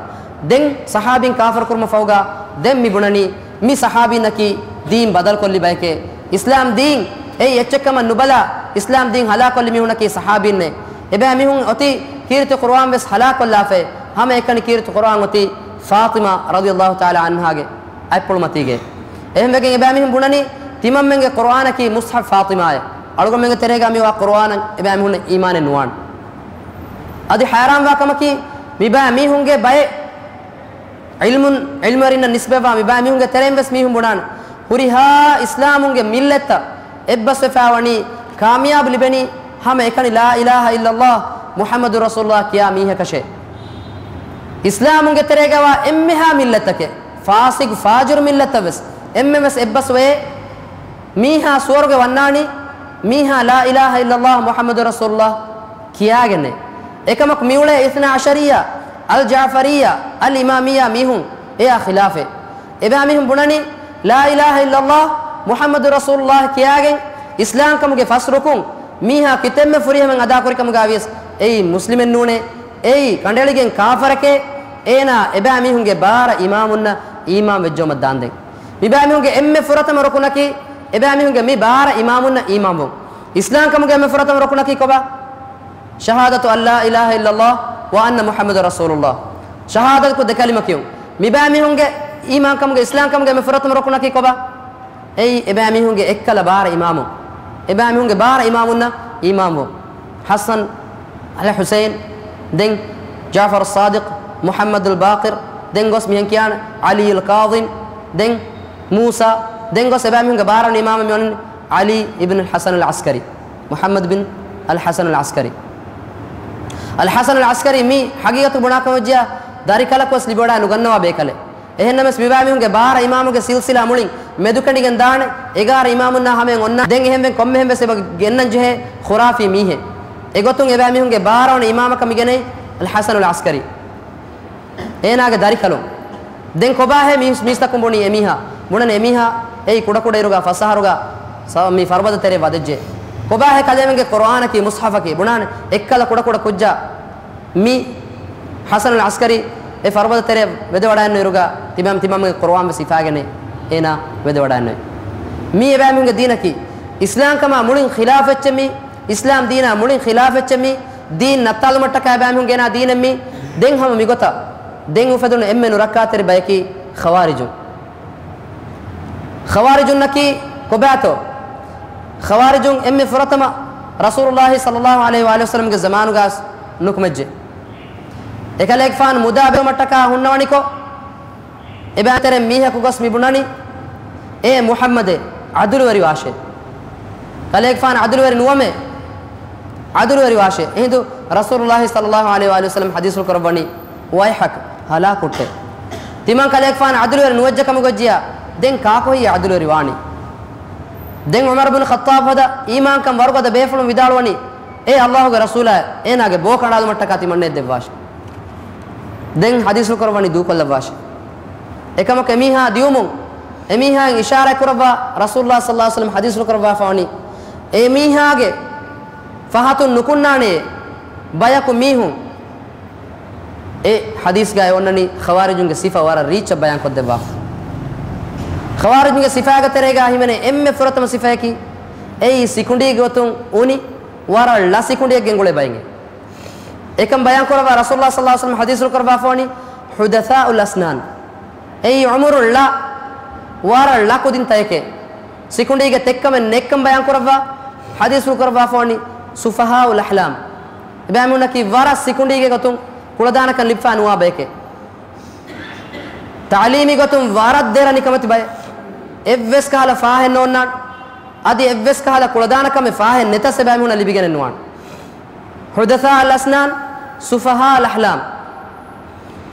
ދެން ޞަޙާބީން ކާފަރު ކުރުމަށް ފަހުގާ ދެން މި ބުނަނީ މި ޞަޙާބީންނަކީ ދީން ބަދަލުކޮށްލި ބަޔެކޭ. އިސްލާމް ދީން އެއީ އެއްޗެއްކަމަށް ނުބަލާ، އިސްލާމް ދީން ހަލާކޮށްލި މީހުންނަކީ ޞަޙާބީންނޭ. އެބައިމީހުން އޮތީ ކީރިތި ޤުރުއާން ވެސް ހަލާކޮށްލާފައި. ހަމައެކަނި ކީރިތި ޤުރުއާން އޮތީ ފާޠިމާ ރަޟިޔަﷲ ތަޢާލާ ޢަންހާގެ އަތްޕުޅުމަތީގައި. އެހެންވެގެން އެބައިމީހުން ބުނަނީ ތިމަންމެންގެ ޤުރުއާނަކީ މުޞްޙަފް ފާޠިމާއޭ. އަޅުގަނޑުމެންގެ ތެރޭގަ މިވާ ޤުރުއާނަށް އެބައިމީހުންނަށް އީމާނެއް ނުވާނެ. އަދި ޙައިރާންވާ ކަމަކީ މިބައިމީހުންގެ ބައެއް ޢިލްމުން، ޢިލްމުވެރިންނަށް ނިސްބަތްވާ މިބައިމީހުންގެ ތެރެއިން ވެސް މީހުން ބުނާނެ، ހުރިހާ އިސްލާމުންގެ މިއްލަތްތައް އެއްބަސްވެފާވަނީ ކާމިޔާބު ލިބެނީ ހަމަ އެކަނި ލާ އިލާހަ އިއްލައްލާހު މުޙައްމަދު ރަސޫލުއްލާހު ކިޔާ މީހަކަށޭ. އިސްލާމުންގެ ތެރޭގަވާ އެންމެހާ މިއްލަތަކެއް، ފާސިގު ފާޖިރު މިއްލަތަށް ވެސް އެންމެން ވެސް އެއްބަސްވޭ، މީހާ ސުވަރުގެ ވަންނާނީ މީހާ ލާ އިލާހަ އިއްލައްލާހު މުޙައްމަދު ރަސޫލުއްލާހު ކިޔާގެންނޭ. އެކަމަކު މިއުޅޭ އިސްނާ އަޝަރިއްޔާ، އަލް ޖާފަރިއްޔާ، އަލް އިމާމިއްޔާ މީހުން އެއާ ޚިލާފޭ. އެބައިމީހުން ބުނަނީ، ލާ އިލާހަ އިއްލައްލާހު މުޙައްމަދު ރަސޫލުއްލާހު ކިޔާގެން އިސްލާމްކަމުގެ ފަސް ރުކުން މީހާ ކިތަންމެ ފުރިހަމައިން އަދާކުރިކަމުގައިވިޔަސް އެއީ މުސްލިމެއް ނޫނޭ، އެއީ ކަނޑައެޅިގެން ކާފަރެކޭ. އޭނާ އެބައިމީހުންގެ ބާރަ އިމާމުންނަށް އީމާން ވެއްޖައުމަށް ދާންދެން. މިބައިމީހުންގެ އެންމެ ފުރަތަމަ ރުކުނަކީ އެބައިމީހުންގެ މި ބާރަ އިމާމުންނަށް އީމާންވުން. އިސްލާމްކަމުގެ އެންމެ ފުރަތަމަ ރުކުނަކީ ކޮބާ؟ ޝަހާދަތު އަން ލާ އިލާހަ އިއްލައްލާހު ވަ އަންނަ މުޙައްމަދު ރަސޫލުއްލާހު. ޝަހާދަތު ދެ ކަލިމަ ކިޔުން. މިބައިމީހުންގެ އީމާންކަމުގެ، އިސްލާމްކަމުގެ އެންމެ ފުރަތަމަ ރުކުނަކީ ކޮބާ؟ އެއީ އެބައިމީހުންގެ އެއްކަލަ ބާރަ އިމާމުން، އެބައިމީހުންގެ ބާރަ އިމާމުންނަށް އީމާންވުން. ޙަސަން، އަލް ޙުސައިން، ދެން ޖާފަރު ޞާދިޤް، މުޙައްމަދުލް ބާޤިރް، ދެން ގޮސް މިހެން ކިޔާނެ ޢަލީއުލް ކާޟިމް، ދެން މޫސާ، ދެން ގޮސް އެބައިމީހުންގެ ބާރަ އިމާމަށް މިވަނީ ޢަލީ އިބްނުލް ޙަސަނުލް ޢަސްކަރީ. މުޙައްމަދު ބިން އަލް ޙަސަނުލް ޢަސްކަރީ. އަލް ޙަސަނުލް ޢަސްކަރީ މި ޙަޤީޤަތު ބުނާކަމަށްވެއްޖެޔާ، ދަރިކަލަކުވެސް ލިބިވަޑައި ނުގަންނަވާ ބޭކަލެއް. އެހެންނަމަވެސް، މިބައިމީހުންގެ ބާރަ އިމާމުގެ ސިލްސިލާ މުޅިން މެދުކެނޑިގެން ދާނެ، އެގާރަ އިމާމުންނާ ހަމަޔަށް އޮންނާނެ. ދެން އެހެންވެ ކޮންމެހެން ވެސް އެބަ ގެންނަން ޖެހޭ ޚުރާފީ މީހެއް. އެގޮތުން އެބައިމީހުންގެ ބާރަ ވަނަ އިމާމަކަށް މިގެނައީ އަލް ޙަސަނުލް ޢަސްކަރީ. އޭނާގެ ދަރިކަލުން. ދެން ކޮބާހޭ މީސް، މީސްތަކުން ބުނީ އެމީހާ؟ ބުނަން އެމީހާ އެއީ ކުޑަކުޑަ އިރުގަ ފަސް އަހަރުގަ ސަ-، މި ފަރުބަދަ ތެރޭ ވަދެއްޖެ. ކޮބާހޭ ކަލޭމެންގެ ޤުރުއާނަކީ މުޞްޙަފަކީ؟ ބުނާނެ އެއްކަލަ ކުޑަކުޑަ ކުއްޖާ މި ޙަސަނުލް ޢަސްކަރީ އެ ފަރުބަދަ ތެރޭ ވެދެވަޑައިން އިރުގަ ތިމަން، ތިމަންމެންގެ ޤުރުއާން ވެސް ހިފާގެނޭ. އޭނާ ވެދެވަޑައިންނެވެ. މީ އެބައިމީހުންގެ ދީނަކީ، އިސްލާމްކަމާ މުޅިން ޚިލާފް އެއްޗެއް މީ، އިސްލާމް ދީނާ މުޅިން ޚިލާފް އެއްޗެއް މީ، ދީން ނައްތާލުމަށްޓަކާ އެބައިމީހުން ގެނާ ދީނެއް މީ. ދެން ހަމަ މިގޮތަށް ދެން އުފެދުނު އެންމެ ނުރައްކާތެރި ބަޔަކީ ޚަވާރިޖުން. ޚަވާރިޖުންނަކީ ކޮބާތޯ؟ ޚަވާރިޖުން އެންމެ ފުރަތަމަ ރަސޫލުﷲ ޞައްލަﷲ ޢަލައިހި ވައާލިހި ވަސައްލަމްގެ ޒަމާނުގަސް ނުކުމެއްޖެ. އެކަލޭގެފާނު މުދާ ބެއްލުމަށްޓަކާ ހުންނަވަނިކޮށް، އެބައިތެރެ މީހަކު ގޮސް މިބުނަނީ، އޭ މުޙައްމަދޭ، ޢަދުލުވެރިވާށޭ. ކަލޭގެފާނު ޢަދުލުވެރި ނުވަމޭ، ޢަދުލުވެރިވާށޭ. އެހިނދު ރަސޫލުﷲ ޞައްލަﷲ ޢަލައިހި ވައާލިހި ވަސައްލަމް ޙަދީޘްފުޅު ކުރައްވަނީ، ވައިޙަކަ، ހަލާކު ހުއްޓޭ. ތިމަން ކަލޭގެފާނު ޢަދުލުވެރި ނުވެއްޖެ ކަމުގައްޖިޔާ، ދެން ކާކު ހެއްޔޭ ޢަދުލުވެރި ވާނީ؟ ދެން ޢުމަރު ބިން ޚައްޠާބް ހަދާ އީމާންކަން ވަރުގަދަ ބޭފުޅުން ވިދާޅުވަނީ، އޭ ﷲގެ ރަސޫލާ، އޭނާގެ ބޯ ކަނޑާލުމަށްޓަކާ ތިމަންނައަށް ދެއްވާށޭ. ދެން ޙަދީޘްފުޅު ކުރައްވަނީ ދޫކޮށްލައްވާށޭ. އެކަމަކު އެމީހާ ދިއުމުން، އެމީހާއަށް އިޝާރާތް ކުރައްވާ ރަސޫލުﷲ ޞައްލަﷲ ޢަލައިހި ވަސައްލަމް ޙަދީޘްފުޅު ކުރައްވާފަ ވަނީ، އެމީހާގެ ފަހަތުން ނުކުންނާނެޔޭ ބަޔަކު މީހުން. އެ ޙަދީޘްގައި އޮންނަނީ ޚަވާރިޖުންގެ ސިފަ ވަރަށް ރީއްޗަށް ބަޔާންކޮށްދެއްވާފަ. ޚަވާރިޖުންގެ ސިފައިގެ ތެރޭގަ ހިމެނޭ އެންމެ ފުރަތަމަ ސިފަޔަކީ، އެއީ ސިކުނޑީގެ ގޮތުން އުނި ވަރަށް ޅަ ސިކުނޑިއެއް ގެންގުޅޭ ބައެއް. އެކަން ބަޔާން ކުރައްވާ ރަސޫލުﷲ ޞައްލަﷲ ޢަލައިހި ވަސައްލަމް ޙަދީޘްފުޅު ކުރައްވާފަ ވަނީ، ޙުދަޘާއުލް އަސްނާން. އެއީ ޢުމުރުން ޅަ، ވަރަށް ޅަ ކުދިންތަކެކޭ. ސިކުނޑީގެ ތެއްކަމެއް ނެތްކަން ބަޔާން ކުރައްވާ، ޙަދީޘްފުޅު ކުރައްވާފަ ވަނީ، ސުފަހާއުލް އަޙްލާމް. އެބައިމީހުންނަކީ ވަރަށް ސިކުނޑީގެ ގޮތުން ކުޅަދާނަކަން ލިބިފަ ނުވާ ބަޔެކޭ. ތަޢުލީމީ ގޮތުން ވަރަށް ދެރަ ނިކަމެތި ބައެއް. އެއްވެސް ކަހަލަ ފާހެއް ނޯންނާނެ. އަދި އެއްވެސް ކަހަލަ ކުޅަދާނަކަމެއް ފާހެއް ނެތަސް އެބައިމީހުންނަށް ލިބިގެނެއް ނުވާނެ. ޙުދަޘާއުލް އަސްނާން، ސުފަހާއުލް އަޙްލާމް.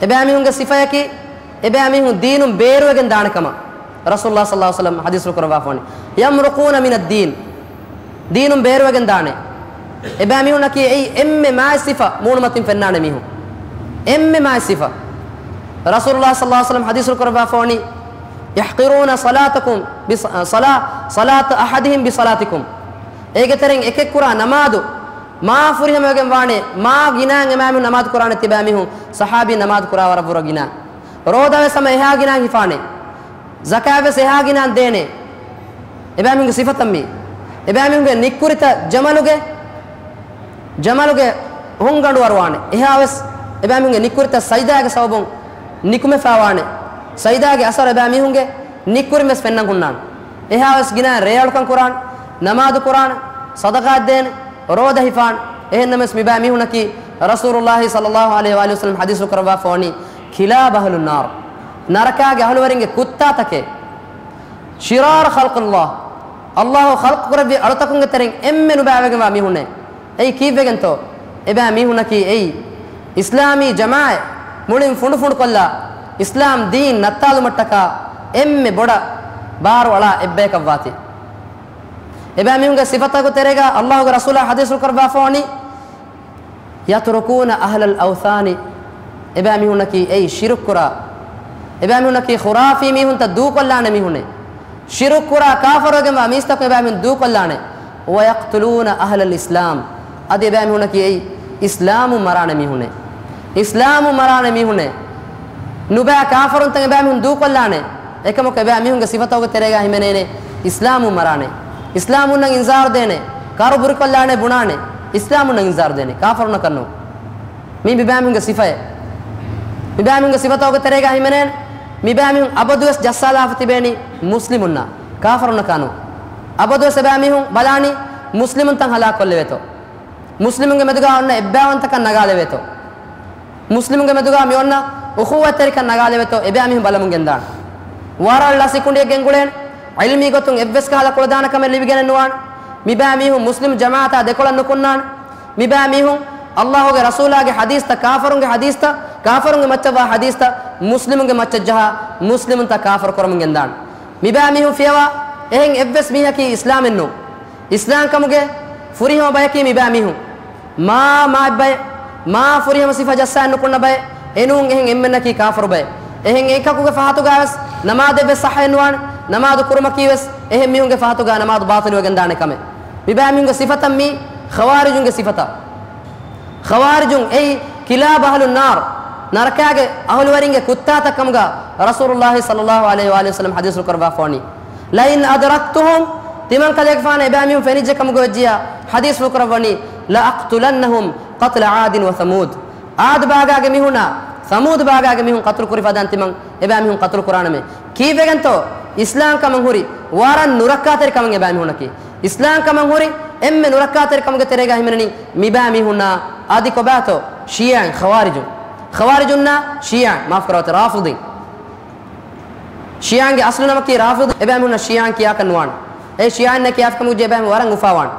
އެބައިމީހުންގެ ސިފަޔަކީ، އެބައިމީހުން ދީނުން ބޭރުވެގެން ދާނެ ކަމަށް ރަސޫލުﷲ ޞައްލަﷲ ޢަލައިހި ވަސައްލަމް ޙަދީޘްފުޅު ކުރައްވާފަ ވަނީ. ޔަމްރުޤޫނަ މިނައްދީން. ދީނުން ބޭރުވެގެން ދާނެ. އެބައިމީހުންނަކީ އެއީ އެންމެ މާތް ސިފަ މޫނުމަތިން ފެންނާނެ މީހުން. އެންމެ މާތް ސިފަ. ރަސޫލުﷲ ޞައްލަﷲ ޢަލައިހި ވަސައްލަމް ޙަދީޘްފުޅު ކުރައްވާފަ ވަނީ، ޔަޙްޤިރޫނަ ޞަލާތަކުމް ބިޞަ-، ޞަލާ-، ޞަލާތަ އަޙަދިހިމް ބިޞަލާތިކުމް. އޭގެ ތެރެއިން އެކެއް ކުރާ ނަމާދު މާ ފުރިހަމަވެގެން ވާނެ، މާ ގިނައިން އެބައިމީހުން ނަމާދު ކުރާނެ ތިބައިމީހުން، ޞަޙާބީ ނަމާދު ކުރާ ވަރަށް ވުރަ ގިނަ. ރޯދަވެސް ހަމަ އެހާ ގިނައިން ހިފާނެ. ޒަކާތްވެސް އެހާ ގިނައިން ދޭނެ. އެބައިމީހުންގެ ސިފަތައް މީ. އެބައިމީހުންގެ ނިއްކުރިތައް ޖަމަލުގެ، ޖަމަލުގެ ހޮންގަނޑު ވަރުވާނެ. އެހާވެސް އެބައިމީހުންގެ ނިއްކުރިތައް ސަޖިދާގެ ސަބަބުން ނިކުމެފާވާނެ. ސަޖިދާގެ އަސަރު އެބައިމީހުންގެ ނިއްކުރިންވެސް ފެންނަން ހުންނާނެ. އެހާވެސް ގިނައިން ރޭއަޅުކަން ކުރާނެ، ނަމާދު ކުރާނެ، ޞަދަޤާތް ދޭނެ، ރޯދަ ހިފާނެ. އެހެންނަމަވެސް މިބައިމީހުންނަކީ ރަސޫލުﷲ ޞައްލަﷲ ޢަލައިހި ވައަލިހި ވަސައްލަމް ޙަދީޘްފުޅު ކުރައްވާފަ ވަނީ، ކިލާބު އަހްލުން ނާރް. ނަރަކާގެ އަހުލުވެރިންގެ ކުއްތާތަކޭ. ޝިރާރު ޚަލްޤިﷲ. ﷲ ޚަލްޤު ކުރެއްވި އަޅުތަކުންގެ ތެރެއިން އެންމެ ނުބައިވެގެންވާ މީހުންނޭ. އެއީ ކީއްވެގެންތޯ؟ އެބައިމީހުންނަކީ އެއީ އިސްލާމީ ޖަމާޢަތް މުޅިން ފުނޑުފުނޑުކޮށްލާ، އިސްލާމް ދީން ނައްތާލުމަށްޓަކާ އެންމެ ބޮޑަށް ބާރު އަޅާ އެއްބަޔަކަށްވާތީ. އެބައިމީހުންގެ ސިފަތަކުގެ ތެރޭގަ ﷲގެ ރަސޫލާ ޙަދީޘްފުޅު ކުރައްވާފަ ވަނީ، ޔަތުރުކޫނަ އަހްލަލް އައުޘާނި. އެބައިމީހުންނަކީ އެއީ ޝިރުކު ކުރާ، އެބައިމީހުންނަކީ ޚުރާފީ މީހުންތައް ދޫކޮށްލާނެ މީހުންނޭ. ޝިރުކު ކުރާ ކާފަރުވެގެންވާ މީސްތަކުން އެބައިމީހުން ދޫކޮށްލާނެ. ވަޔަޤްތުލޫނަ އަހްލަލް އިސްލާމް. އަދި އެބައިމީހުންނަކީ އެއީ އިސްލާމުން މަރާނެ މީހުންނޭ. އިސްލާމުން މަރާނެ މީހުންނޭ. ނުބައި ކާފަރުންތައް އެބައިމީހުން ދޫކޮށްލާނެ. އެކަމަކު އެބައިމީހުންގެ ސިފަތަކުގެ ތެރޭގަ ހިމެނޭނެ އިސްލާމުން މަރާނެ. އިސްލާމުންނަށް އިންޒާރު ދޭނެ. ކަރު ބުރިކޮށްލާނެ ބުނާނެ. އިސްލާމުންނަށް އިންޒާރު ދޭނެ. ކާފަރުންނަކަށް ނޫން. މީ މިބައިމީހުންގެ ސިފައެއް. މިބައިމީހުންގެ ސިފަތަކުގެ ތެރޭގަ ހިމެނޭނެ. މިބައިމީހުން އަބަދުވެސް ޖައްސާލާފަ ތިބޭނީ މުސްލިމުންނާ، ކާފަރުންނަކާ ނޫން. އަބަދުވެސް އެބައިމީހުން ބަލާނީ މުސްލިމުންތައް ހަލާކުކޮށްލެވޭތޯ. މުސްލިމުންގެ މެދުގަ އޮންނަ އެއްބައިވަންތަކަން ނަގާލެވޭތޯ. މުސްލިމުންގެ މެދުގަ މި އޮންނަ އުޚުއްވަތްތެރިކަން ނަގާލެވޭތޯ. އެބައިމީހުން ބަލަމުން ގެންދާނެ. ވަރަށް ޅަ ސިކުނޑިއެއް ގެންގުޅޭނެ. ޢިލްމީ ގޮތުން އެއްވެސް ކަހަލަ ކުޅަދާނަ ކަމެއް ލިބިގެނެއް ނުވާނެ. މިބައިމީހުން މުސްލިމް ޖަމާޢަތާ ދެކޮޅަށް ނުކުންނާނެ. މިބައިމީހުން ﷲގެ ރަސޫލާގެ ޙަދީޘްތައް، ކާފަރުންގެ ޙަދީޘްތައް، ކާފަރުންގެ މައްޗަށްވާ ޙަދީޘްތައް މުސްލިމުންގެ މައްޗަށް ޖަހާ، މުސްލިމުންތައް ކާފަރު ކުރަމުން ގެންދާނެ. މިބައިމީހުން ފިޔަވާ އެހެން އެއްވެސް މީހަކީ އިސްލާމެއް ނޫން. އިސްލާމްކަމުގެ ފުރިހަމަ ބަޔަކީ މިބައިމީހުން. މާ މާތް ބައެއް، މާ ފުރިހަމަ ސިފަ ޖައްސާ ނުކުންނަ ބައެއް، އެނޫން އެހެން އެންމެންނަކީ ކާފަރު ބައެއް. އެހެން އެކަކުގެ ފަހަތުގަވެސް ނަމާދެއްވެސް ޞައްޙައެއް ނުވާނެ. ނަމާދު ކުރުމަކީވެސް އެހެން މީހުންގެ ފަހަތުގަ ނަމާދު ބާޠިލުވެގެން ދާނެ ކަމެއް. މިބައިމީހުންގެ ސިފަތައް މީ ޚަވާރިޖުންގެ ސިފަތައް. ޚަވާރިޖުން އެއީ ކިލާބު އަހްލުން ނާރް. ނަރަކާގެ އަހުލުވެރިންގެ ކުއްތާތައް ކަމުގަ ރަސޫލުﷲ ޞައްލަﷲ ޢަލައިހި ވައަލިހި ވަސައްލަމަ ޙަދީޘް ކުރައްވާފަ ވަނީ. لئن أدركتهم، ތިމަން ކަލޭގެފާނަށް އެބައިމީހުން ފެނިއްޖެ ކަމުގަ ވެއްޖިޔާ ޙަދީޘްފުޅު ކުރައްވަނީ، لأقتلنهم قتل عاد وثمود. ޢާދު ބާގާގެ މީހުންނާ ޘަމޫދު ބާގާގެ މީހުން ޤަތުލު ކުރި ފަދައިން ތިމަން އެބައިމީހުން ޤަތުލު ކުރާނަމޭ. ކީއްވެގެންތޯ؟ އިސްލާމް ކަމަށް ހުރި ވަރަށް ނުރައްކާތެރި ކަމެއް އެބައިމީހުންނަކީ. އިސްލާމް ކަމަށް ހުރި އެންމެ ނުރައްކާތެރި ކަމުގެ ތެރޭގަ ހިމެނެނީ މިބައިމީހުންނާ އަދި ކޮބާތޯ؟ ޝިޔަޢީން، ޚަވާރިޖުން. ޚަވާރިޖުންނާ ޝިޔަޢީން، މާފު ކުރައްވާތި، ރާފިޟީން. ޝިޔަޢީންގެ އަސްލު ނަމަކީ ރާފިޟީ. އެބައިމީހުންނަށް ޝިޔަޢީން ކިޔާކަށް ނުވާނެ. އެ ޝިޔަޢީންނޭ ކިޔާފި ކަމުގެ އެބައިމީހުން ވަރަށް އުފާވާނެ.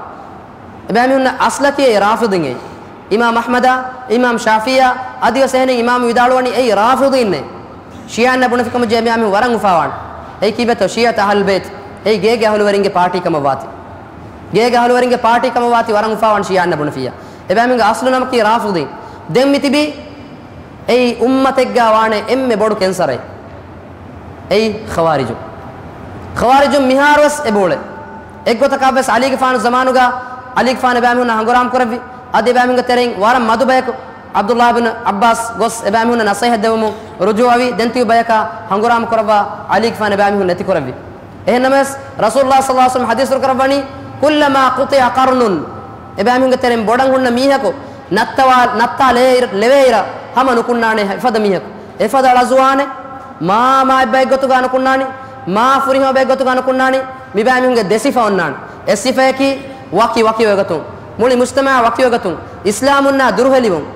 އެބައިމީހުންނަށް އަސްލަކީ އެ ރާފިޟީން އެއީ. އިމާމް އަޙްމަދާ، އިމާމް ޝާފިޢީއާ، އަދިވެސް އެހެނެއް އިމާމު ވިދާޅުވަނީ އެއީ ރާފިޟީންނޭ. ޝިޔަޢީންނޭ ބުނެފި ކަމުގެ އެބައިމީހުން ވަރަށް އުފާވާނެ. އެއީ ކީއްވެތޯ؟ ޝިޔަޢަތު އަހްލު ބައިތު. އެއީ ގޭގެ އަހުލުވެރިންގެ ޕާޓީ ކަމަށް ވާތީ. ގޭގެ އަހުލުވެރިންގެ ޕާޓީ ކަމަށް ވާތީ ވަރަށް އުފާވާނެ ޝިޔަޢީންނޭ ބުނެފިއްޔާ. އެބައިމީހުންގެ އަސްލު ނަމަކީ ރާފިޟީން. ދެން މި ތިބީ އެއީ އުއްމަތެއްގަ ވާނެ އެންމެ ބޮޑު ކެންސަރެއް. އެއީ ޚަވާރިޖުން. ޚަވާރިޖުން މިހާރުވެސް އެބަ އުޅޭ. އެއްގޮތަކަށްވެސް ޢަލީގެފާނު ޒަމާނުގަ ޢަލީގެފާނު އެބައިމީހުންނާ ހަނގުރާމަ ކުރެއްވި. އަދި އެބައިމީހުންގެ ތެރެއިން ވަރަށް މަދު ބަޔަކު ޢަބްދުﷲ ބިން ޢައްބާސް ގޮސް އެބައިމީހުންނަށް ނަޞޭޙަތް ދެވުމުން ރުޖޫޢަވި. ދެން ތިބި ބަޔަކާ ހަނގުރާމަ ކުރައްވާ ޢަލީގެފާނު އެބައިމީހުން ނެތިކުރެއްވި. އެހެންނަމަވެސް، ރަސޫލުﷲ ޞައްލަﷲ ޢަލައިހި ވަސައްލަމަ ޙަދީޘްފުޅު ކުރައްވަނީ، كلما قطع قرن، އެބައިމީހުންގެ ތެރެއިން ބޮޑަށް ހުންނަ މީހަކު ނައްތާ ވާ، ނައްތާ ލެވޭ އިރަ، ހަމަ ނުކުންނާނެ އެފަދަ މީހަކު. އެފަދަ ޅަޒުވާނެ، މާ މާތް ބައެއްގޮތުގަ ނުކުންނާނެ، މާ ފުރިހަމަ ބައެއްގޮތުގަ ނުކުންނާނެ. މިބައިމީހުންގެ ދެ ސިފަ އޮންނާނެ. އެއް ސިފަޔަކީ ވަކި ވަކި ވެގަތުން، މުޅި މުޖްތަމަޢާ ވަކިވެގަތުން، އިސްލާމުންނާ ދުރުހެލިވުން.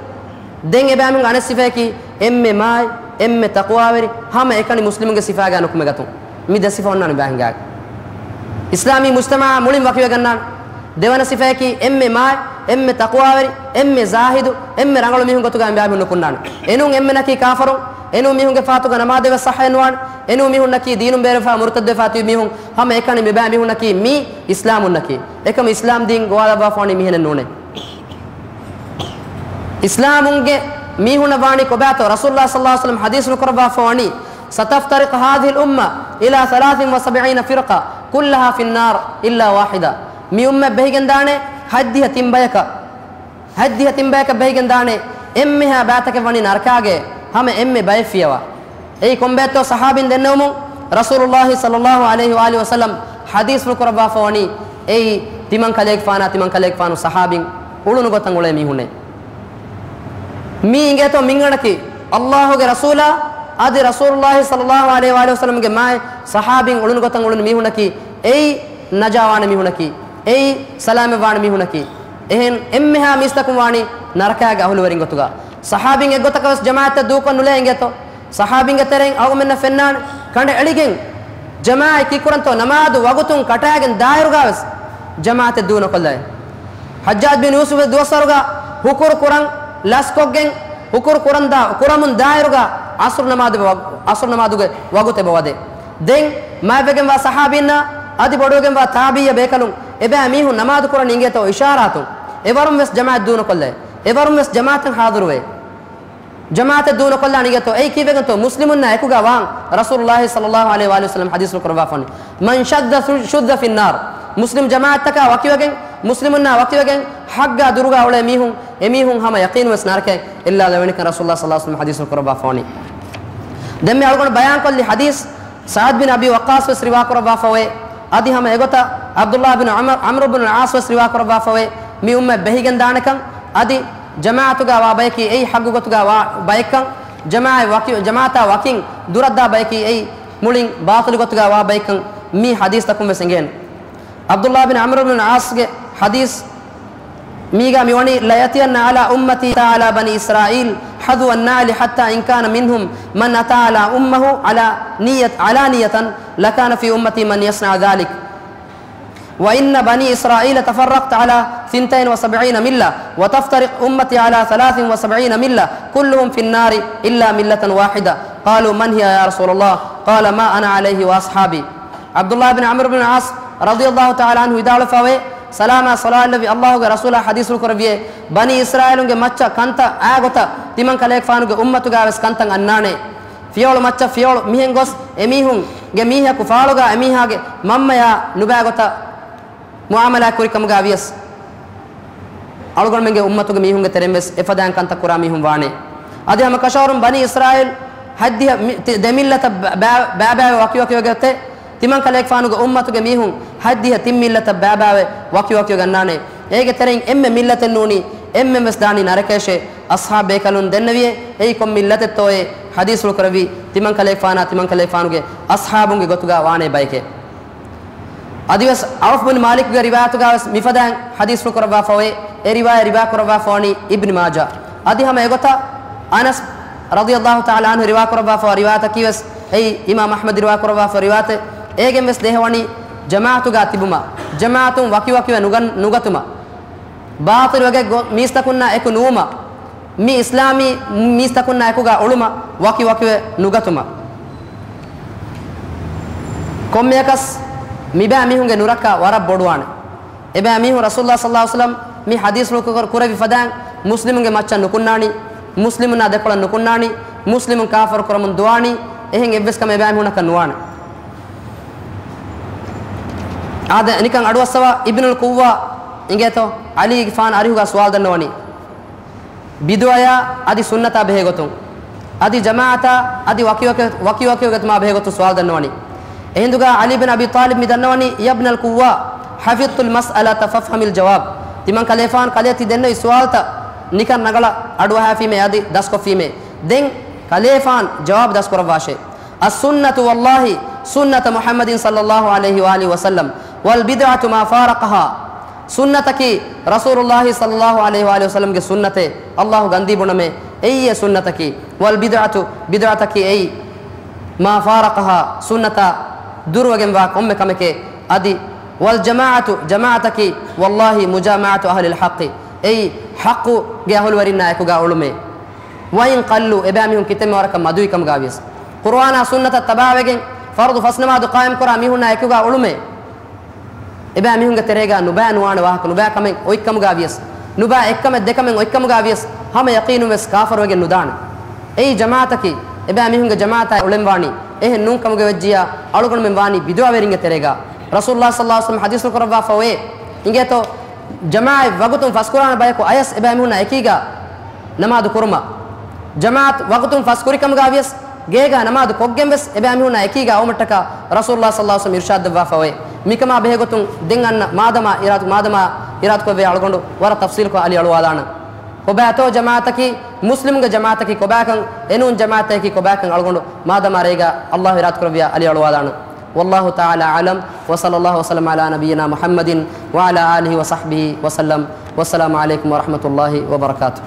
ދެން އެބައިމީހުންގެ އަނެއް ސިފަޔަކީ އެންމެ މާތް، އެންމެ ތަޤްވާވެރި، ހަމައެކަނި މުސްލިމުންގެ ސިފައިގަ ނުކުމެގަތުން. މި ދެ ސިފަ އޮންނާނެ މިބައިމީހުންގެ. އިސްލާމީ މުޖްތަމަޢާ މުޅިން ވަކިވެގަންނާނެ. ދެވަނަ ސިފަޔަކީ އެންމެ މާތް، އެންމެ ތަޤްވާވެރި، އެންމެ ޒާހިދު، އެންމެ ރަނގަޅު މީހުން ގޮތުގަ މިބައިމީހުން ނުކުންނާނެ. އެނޫން އެންމެނަކީ ކާފަރުން، އެނޫން މީހުންގެ ފާތުގަ ނަމާދެއް ވެސް ޞައްޙައެއް ނުވާނެ، އެނޫން މީހުންނަކީ ދީނުން ބޭރުވެފަ މުރުތައްދުވެފަ ތިބި މީހުން، ހަމައެކަނި މިބައިމީހުންނަކީ މީ އިސްލާމުންނަކީ. އެކަމު އިސްލާމް ދީން ގޮވާލައްވާފަ ވަނީ މިހެނެއް ނޫނޭ. އިސްލާމުންގެ މީހުންނަށް ވާނީ ކޮބާތޯ؟ ރަސޫލުﷲ ޞައްލަﷲ ޢަލައިހި ވަސައްލަމަ ޙަދީޘްފުޅު ކުރައްވާފަ ވަނީ، ستفترق هذه الأمة إلى ثلاث وسبعين فرقة كلها في النار إلا واحدة. މި އުއްމަތް ބެހިގެންދާނެ ހަތްދިހަ ތިން ބަޔަކަށް، ހަތްދިހަ ތިން ބަޔަކަށް ބެހިގެންދާނެ، އެންމެހާ ބައިތަކެއް ވަނީ ނަރަކާގެ، ހަމަ އެންމެ ބައެއް ފިޔަވާ. އެއީ ކޮންބައެއްތޯ؟ ޞަޙާބީން ދެންނެވުމުން، ރަސޫލުﷲ ޞައްލަﷲ ޢަލައިހި ވައަލިހި ވަސައްލަމަ ޙަދީޘްފުޅު ކުރައްވާފަ ވަނީ، އެއީ ތިމަން ކަލޭގެފާނާ، ތިމަން ކަލޭގެފާނު ޞަޙާބީން އުޅުނު ގޮތަށް އުޅޭ މީހުންނޭ. މީ އިނގޭތޯ މިންގަނޑަކީ، ﷲ ގެ ރަސޫލާ އަދި ރަސޫލުﷲ ޞައްލަﷲ ޢަލައިހި ވައަލިހި ވަސައްލަމަގެ މާތް ޞަޙާބީން އުޅުނު ގޮތަށް އުޅުނު މީހުންނަކީ، އެއީ ނަޖާވާނެ މީހުންނަކީ، އެއީ ސަލާމަތްވާނެ މީހުންނަކީ. އެހެން އެންމެހާ މީސްތަކުން ވާނީ ނަރަކާގެ އަހުލުވެރިން ގޮތުގަ. ޞަޙާބީން އެއްގޮތަކަށް ވެސް ޖަމާޢަތަށް ދޫކޮށް ނުލޭ އިނގޭތޯ؟ ޞަޙާބީންގެ ތެރެއިން އަޅުގަނޑުމެންނަށް ފެންނާނެ ކަނޑައެޅިގެން، ޖަމާޢަތް ކީކުރަންތޯ؟ ނަމާދު ވަގުތުން ކަޓާގެން ދާއިރުގަ ވެސް ޖަމާޢަތެއް ދޫ ނުކޮށްލައި. ޙައްޖާޖް ބިން ޔޫސުފް ދުވަސްވަރުގަ ހުކުރު ކުރަން ލަސްކޮށްގެން، ހުކުރު ކުރަން ދާ، ކުރަމުން ދާއިރުގަ ޢަޞްރު ނަމާދު ވަގު، ޢަޞްރު ނަމާދުގެ ވަގުތެއް އެބަ ވަދޭ. ދެން މާތްވެގެންވާ ޞަޙާބީންނާ އަދި ބޮޑުވެގެންވާ ތާބިޢީ ބޭކަލުން އެބައިމީހުން ނަމާދު ކުރަން އިނގޭތޯ އިޝާރާތުން. އެވަރުން ވެސް ޖަމާޢަތް ދޫ ނުކޮށްލައި. އެވަރުން ވެސް ޖަމާޢަތަށް ޙާޟިރުވޭ. ޖަމާޢަތެއް ދޫ ނުކޮށްލާނެ އިނގޭތޯ؟ އެއީ ކީއްވެގެންތޯ؟ މުސްލިމުންނާ އެކުގަ ވާން. ރަސޫލުﷲ ޞައްލަﷲ ޢަލައިހި ވައަލިހި ވަސައްލަމަ ޙަދީޘްފުޅު ކުރައްވާފަ ވަނީ، من شذ، شذ في النار. މުސްލިމް ޖަމާޢަތްތަކާ ވަކިވެގެން، މުސްލިމުންނާ ވަކިވެގެން ޙައްޤާ ދުރުގަ އުޅޭ މީހުން، އެމީހުން ހަމަ ޔަޤީން ވެސް ނަރަކައަށް އެއްލާލެވޭނެކަން ރަސޫލުﷲ ޞައްލަﷲ ޢަލައިހި ވަސައްލަމަ ޙަދީޘްފުޅު ކުރައްވާފަ ވަނީ. ދެން މި އަޅުގަނޑު ބަޔާންކޮށްލި ޙަދީޘް ސަޢްދް ބިން އަބީ ވައްޤާޞް ވެސް ރިވާ ކުރައްވާފަ އޮވޭ. އަދި ހަމަ އެގޮތަށް ޢަބްދުﷲ ބިން ޢަމްރު، ޢަމްރު ބިން އަލްޢާޞް ވެސް ރިވާ ކުރައްވާފަ އޮވޭ. މި އުއްމަތް ބެހިގެން ދާނެކަން، އަދި ޖަމާޢަތުގަ ވާ ބަޔަކީ އެއީ ޙައްޤު ގޮތުގަ ވާ ބައެއްކަން، ޖަމާޢަތް ވަކި، ޖަމާޢަތާ ވަކިން ދުރަށްދާ ބަޔަކީ އެއީ މުޅިން ބާޠިލު ގޮތުގަ ވާ ބައެއްކަން މި ޙަދީޘްތަކުން ވެސް އެނގޭނެ. ޢަބްދުﷲ ބިން ޢަމްރު ބިން އަލްޢާޞްގެ ޙަދީޘް މީގަ މިވަނީ، ليأتين على أمتي أتى على بني إسرائيل حذو النعل حتى إن كان منهم من أتى على أمه على نية، علانية لكان في أمتي من يصنع ذلك. وإن بني إسرائيل تفرقت على ثنتين وسبعين ملة، وتفترق أمتي على ثلاث وسبعين ملة، كلهم في النار إلا ملة واحدة. قالوا: من هي يا رسول الله؟ قال: ما أنا عليه وأصحابي. ޢަބްދުﷲ ބިން ޢަމްރު ބިން ޢާޞް ރަޟިޔަﷲ ތަޢާލާ ޢަންހު ވިދާޅުވެފަ އޮވޭ، ސަލާމާ ޞަލާތް ލެއްވި ﷲގެ ރަސޫލާ ޙަދީޘްފުޅު ކުރެއްވިއޭ، ބަނީ އިސްރާއީލުންގެ މައްޗަށް ކަންތައް އާ ގޮތަށް ތިމަން ކަލޭގެފާނުގެ އުއްމަތުގަ ވެސް ކަންތައް އަންނާނެ. ފިޔަވަޅު މައްޗަށް ފިޔަވަޅު މިހެން ގޮސް އެމީހުންގެ މީހަކު ފާޅުގަ އެމީހާގެ މަންމަޔާ ނުބައި ގޮތަށް މުޢާމަލާތް ކުރި ކަމުގަ ވިޔަސް، އަޅުގަނޑުމެންގެ އުއްމަތުގެ މީހުންގެ ތެރެއިން ވެސް އެފަދައިން ކަންތައް ކުރާ މީހުން ވާނެ. އަދި ހަމަ ކަށަވަރުން ބަނީ އިސްރާއީލް ހަތްދިހަ މި-، ތި-، ދެ މިއްލަތަށް ބަ-، ބައި-، ބައިބައިވެ ވަކިވަކިވެގަތެ، ތިމަންކަލޭގެފާނުގެ އުއްމަތުގެ މީހުން ހަތްދިހަ ތިން މިއްލަތަށް ބައިބައިވެ ވަކިވަކިވެ ގަންނާނެ. އޭގެ ތެރެއިން އެންމެ މިއްލަތެއް ނޫނީ، އެންމެން ވެސް ދާނީ ނަރަކަޔަށޭ. އަޞްޙާބު ބޭކަލުން ދެންނެވިއޭ، އެއީ ކޮން މިއްލަތެއްތޯއޭ؟ ޙަދީޘްފުޅު ކުރެއްވީ ތިމަންކަލޭގެފާނާ ތިމަންކަލޭގެފާނުގެ އަޞްޙާބުންގެ ގޮތުގަ ވާނޭ ބަޔެކޭ. އަދިވެސް ޢައުފް ބިން މާލިކުގެ ރިވާޔަތުގަވެސް މިފަދައިން ޙަދީޘްފުޅު ކުރައްވާފައޮތް. އެ ރިވާޔަތް ރިވާ ކުރައްވާފަވަނީ އިބްނި މާޖާ. އަދި ހަމަ އެގޮތަށް އަނަސް ރަޟިޔަﷲ ތަޢާލާ ޢަންހު ރިވާ ކުރައްވާފަވާ ރިވާޔަތަކީވެސް އެއީ އިމާމް އަޙްމަދު ރިވާ ކުރައްވާފަ ރިވާޔަތެއް. އޭގެންވެސް ދޭހަވަނީ ޖަމާޢަތުގަ ތިބުމަށް، ޖަމާޢަތުން ވަކިވަކިވެ ނުގަން-، ނުގަތުމަށް، ބާޠިލުވެގެ ގޮ-، މީސްތަކުންނާ އެކު ނުވުމަށް، މި އިސްލާމީ މީސްތަކުންނާ އެކުގަ އުޅުމަށް ވަކިވަކިވެ ނުގަތުމަށް. ކޮންމެއަކަސް މިބައި މީހުންގެ ނުރައްކާ ވަރަށް ބޮޑުވާނެ. އެބައި މީހުން ރަސޫލުﷲ ޞައްލަﷲ ޢަލައިހި ވަސައްލަމް މި ޙަދީޘްފުޅު ކުރ-، ކުރެއްވި ފަދައިން މުސްލިމުންގެ މައްޗަށް ނުކުންނާނީ، މުސްލިމުންނާ ދެކޮޅަށް ނުކުންނާނީ، މުސްލިމުން ކާފަރު ކުރަމުން ދުވާނީ، އެހެން އެއްވެސް ކަމެއް އެބައި މީހުންނަކަށް ނުވާނެ. އާދެ، ނިކަން އަޑުއައްސަވާ، އިބްނުލް ޤުއްވާ އިނގޭތޯ، ޢަލީގެފާނު އަރިހުގަ ސުވާލު ދަންނަވަނީ. ބިދުޢަޔާ އަދި ސުންނަތާ ބެހޭގޮތުން، އަދި ޖަމާޢަތާ އަދި ވަކިވަކި-، ވަކިވަކިވެގަތުމާ ބެހޭގޮތުން ސުވާލު ދަންނަވަނީ. އެހިނދުގަ ޢަލީ ބިން އަބީ ޠާލިބް މި ދަންނަވަނީ، يا ابن القواء، حفظت المسألة فافهم الجواب. ތިމަން ކަލޭފާނު ކަލޭ ތި ދެންނެވި ސުވާލުތައް ނިކަން ރަނގަޅަށް އަޑުއަހާފީމޭ އަދި ދަސްކޮށްފީމޭ. ދެން ކަލޭފާނު ޖަވާބު ދަސްކުރައްވާށޭ. السنة والله سنة محمد صلى الله عليه وآله وسلم، والبدعة ما فارقها. ސުންނަތަކީ ރަސޫލުﷲ ޞައްލަﷲ ޢަލައިހި ވައަލިހި ވަސައްލަމްގެ ސުންނަތޭ، ﷲ ގަންދީ ބުނަމޭ، އެއީ އެ ސުންނަތަކީ. والبدعة، ބިދުޢަތަކީ އެއީ، ما فارقها، ސުންނަތާ ދުރުވެގެންވާ ކޮންމެ ކަމެކޭ. އަދި، والجماعة، ޖަމާޢަތަކީ، والله مجامعة أهل الحق، އެއީ ޙައްޤުގެ އަހުލުވެރިންނާ އެކުގަ އުޅުމޭ. وإن قلوا، އެބައިމީހުން ކިތަންމެ ވަރަކަށް މަދުވި ކަމުގަވިޔަސް. ޤުރުއާނާ ސުންނަތަށް ތަބާވެގެން ފަރުޟު ފަސް ނަމާދު ޤާއިމްކުރާ މީހުންނާ އެކުގަ އުޅުމޭ. އެބައިމީހުންގެ ތެރޭގަ ނުބައި ނުވާނެ ވާހަކަ، ނުބައި ކަމެއް އޮތްކަމުގަވިޔަސް، ނުބައި އެއްކަމެއް ދެކަމެއް އޮތްކަމުގަވިޔަސް، ހަމަ ޔަޤީނުންވެސް ކާފަރުވެގެން ނުދާނެ. އެއީ ޖަމާޢަތަކީ، އެބައިމީހުންގެ ޖަމާޢަތާ އުޅެންވާނީ. އެހެން ނޫންކަމުގެ ވެއްޖިއްޔާ، އަޅުގަނޑުމެން ވާނީ ބިދުޢަވެރިންގެ ތެރޭގަ. ރަސޫލުﷲ ޞައްލަﷲ ޢަލައިހި ވަސައްލަމް ޙަދީޘް ކުރައްވާފަ އޮވޭ، އިނގޭތޯ، ޖަމާޢަތް ވަގުތުން ފަސްކުރާނެ ބަޔަކު އަޔަސް އެބައިމީހުންނާ އެކީގަ ނަމާދު ކުރުމަށް. ޖަމާޢަތް ވަގުތުން ފަސް ކުރިކަމުގަވިޔަސް، ގޭގަ ނަމާދު ކޮށްގެންވެސް އެބައިމީހުންނާ އެކީގަ އައުމަށްޓަކާ ރަސޫލުﷲ ޞައްލަﷲ ޢަލައިހި ވަސައްލަމް އިރުޝާދު ދެއްވާފަ އޮވޭ. މިކަމާ ބެހޭގޮތުން ދެން އަންނަ މާދަމާ އިރާދަ، މާދަމާ އިރާދަކުރެއްވިޔާ އަޅުގަނޑު ވަރަށް ތަފްޞީލުކޮށް އަލި އަޅުވާލާނަން. ކޮބާތޯ ޖަމާޢަތަކީ، މުސްލިމުންގެ ޖަމާޢަތަކީ ކޮބާކަން، އެނޫން ޖަމާޢަތަކީ ކޮބާކަން އަޅުގަނޑު މާދަމާ ރޭގަ ﷲ އިރާދަކުރެއްވިޔާ އަލި އަޅުވާލާނަން. والله تعالى أعلم، وصلى الله وسلم على نبينا محمد وعلى آله وصحبه وسلم. والسلام عليكم ورحمة الله وبركاته.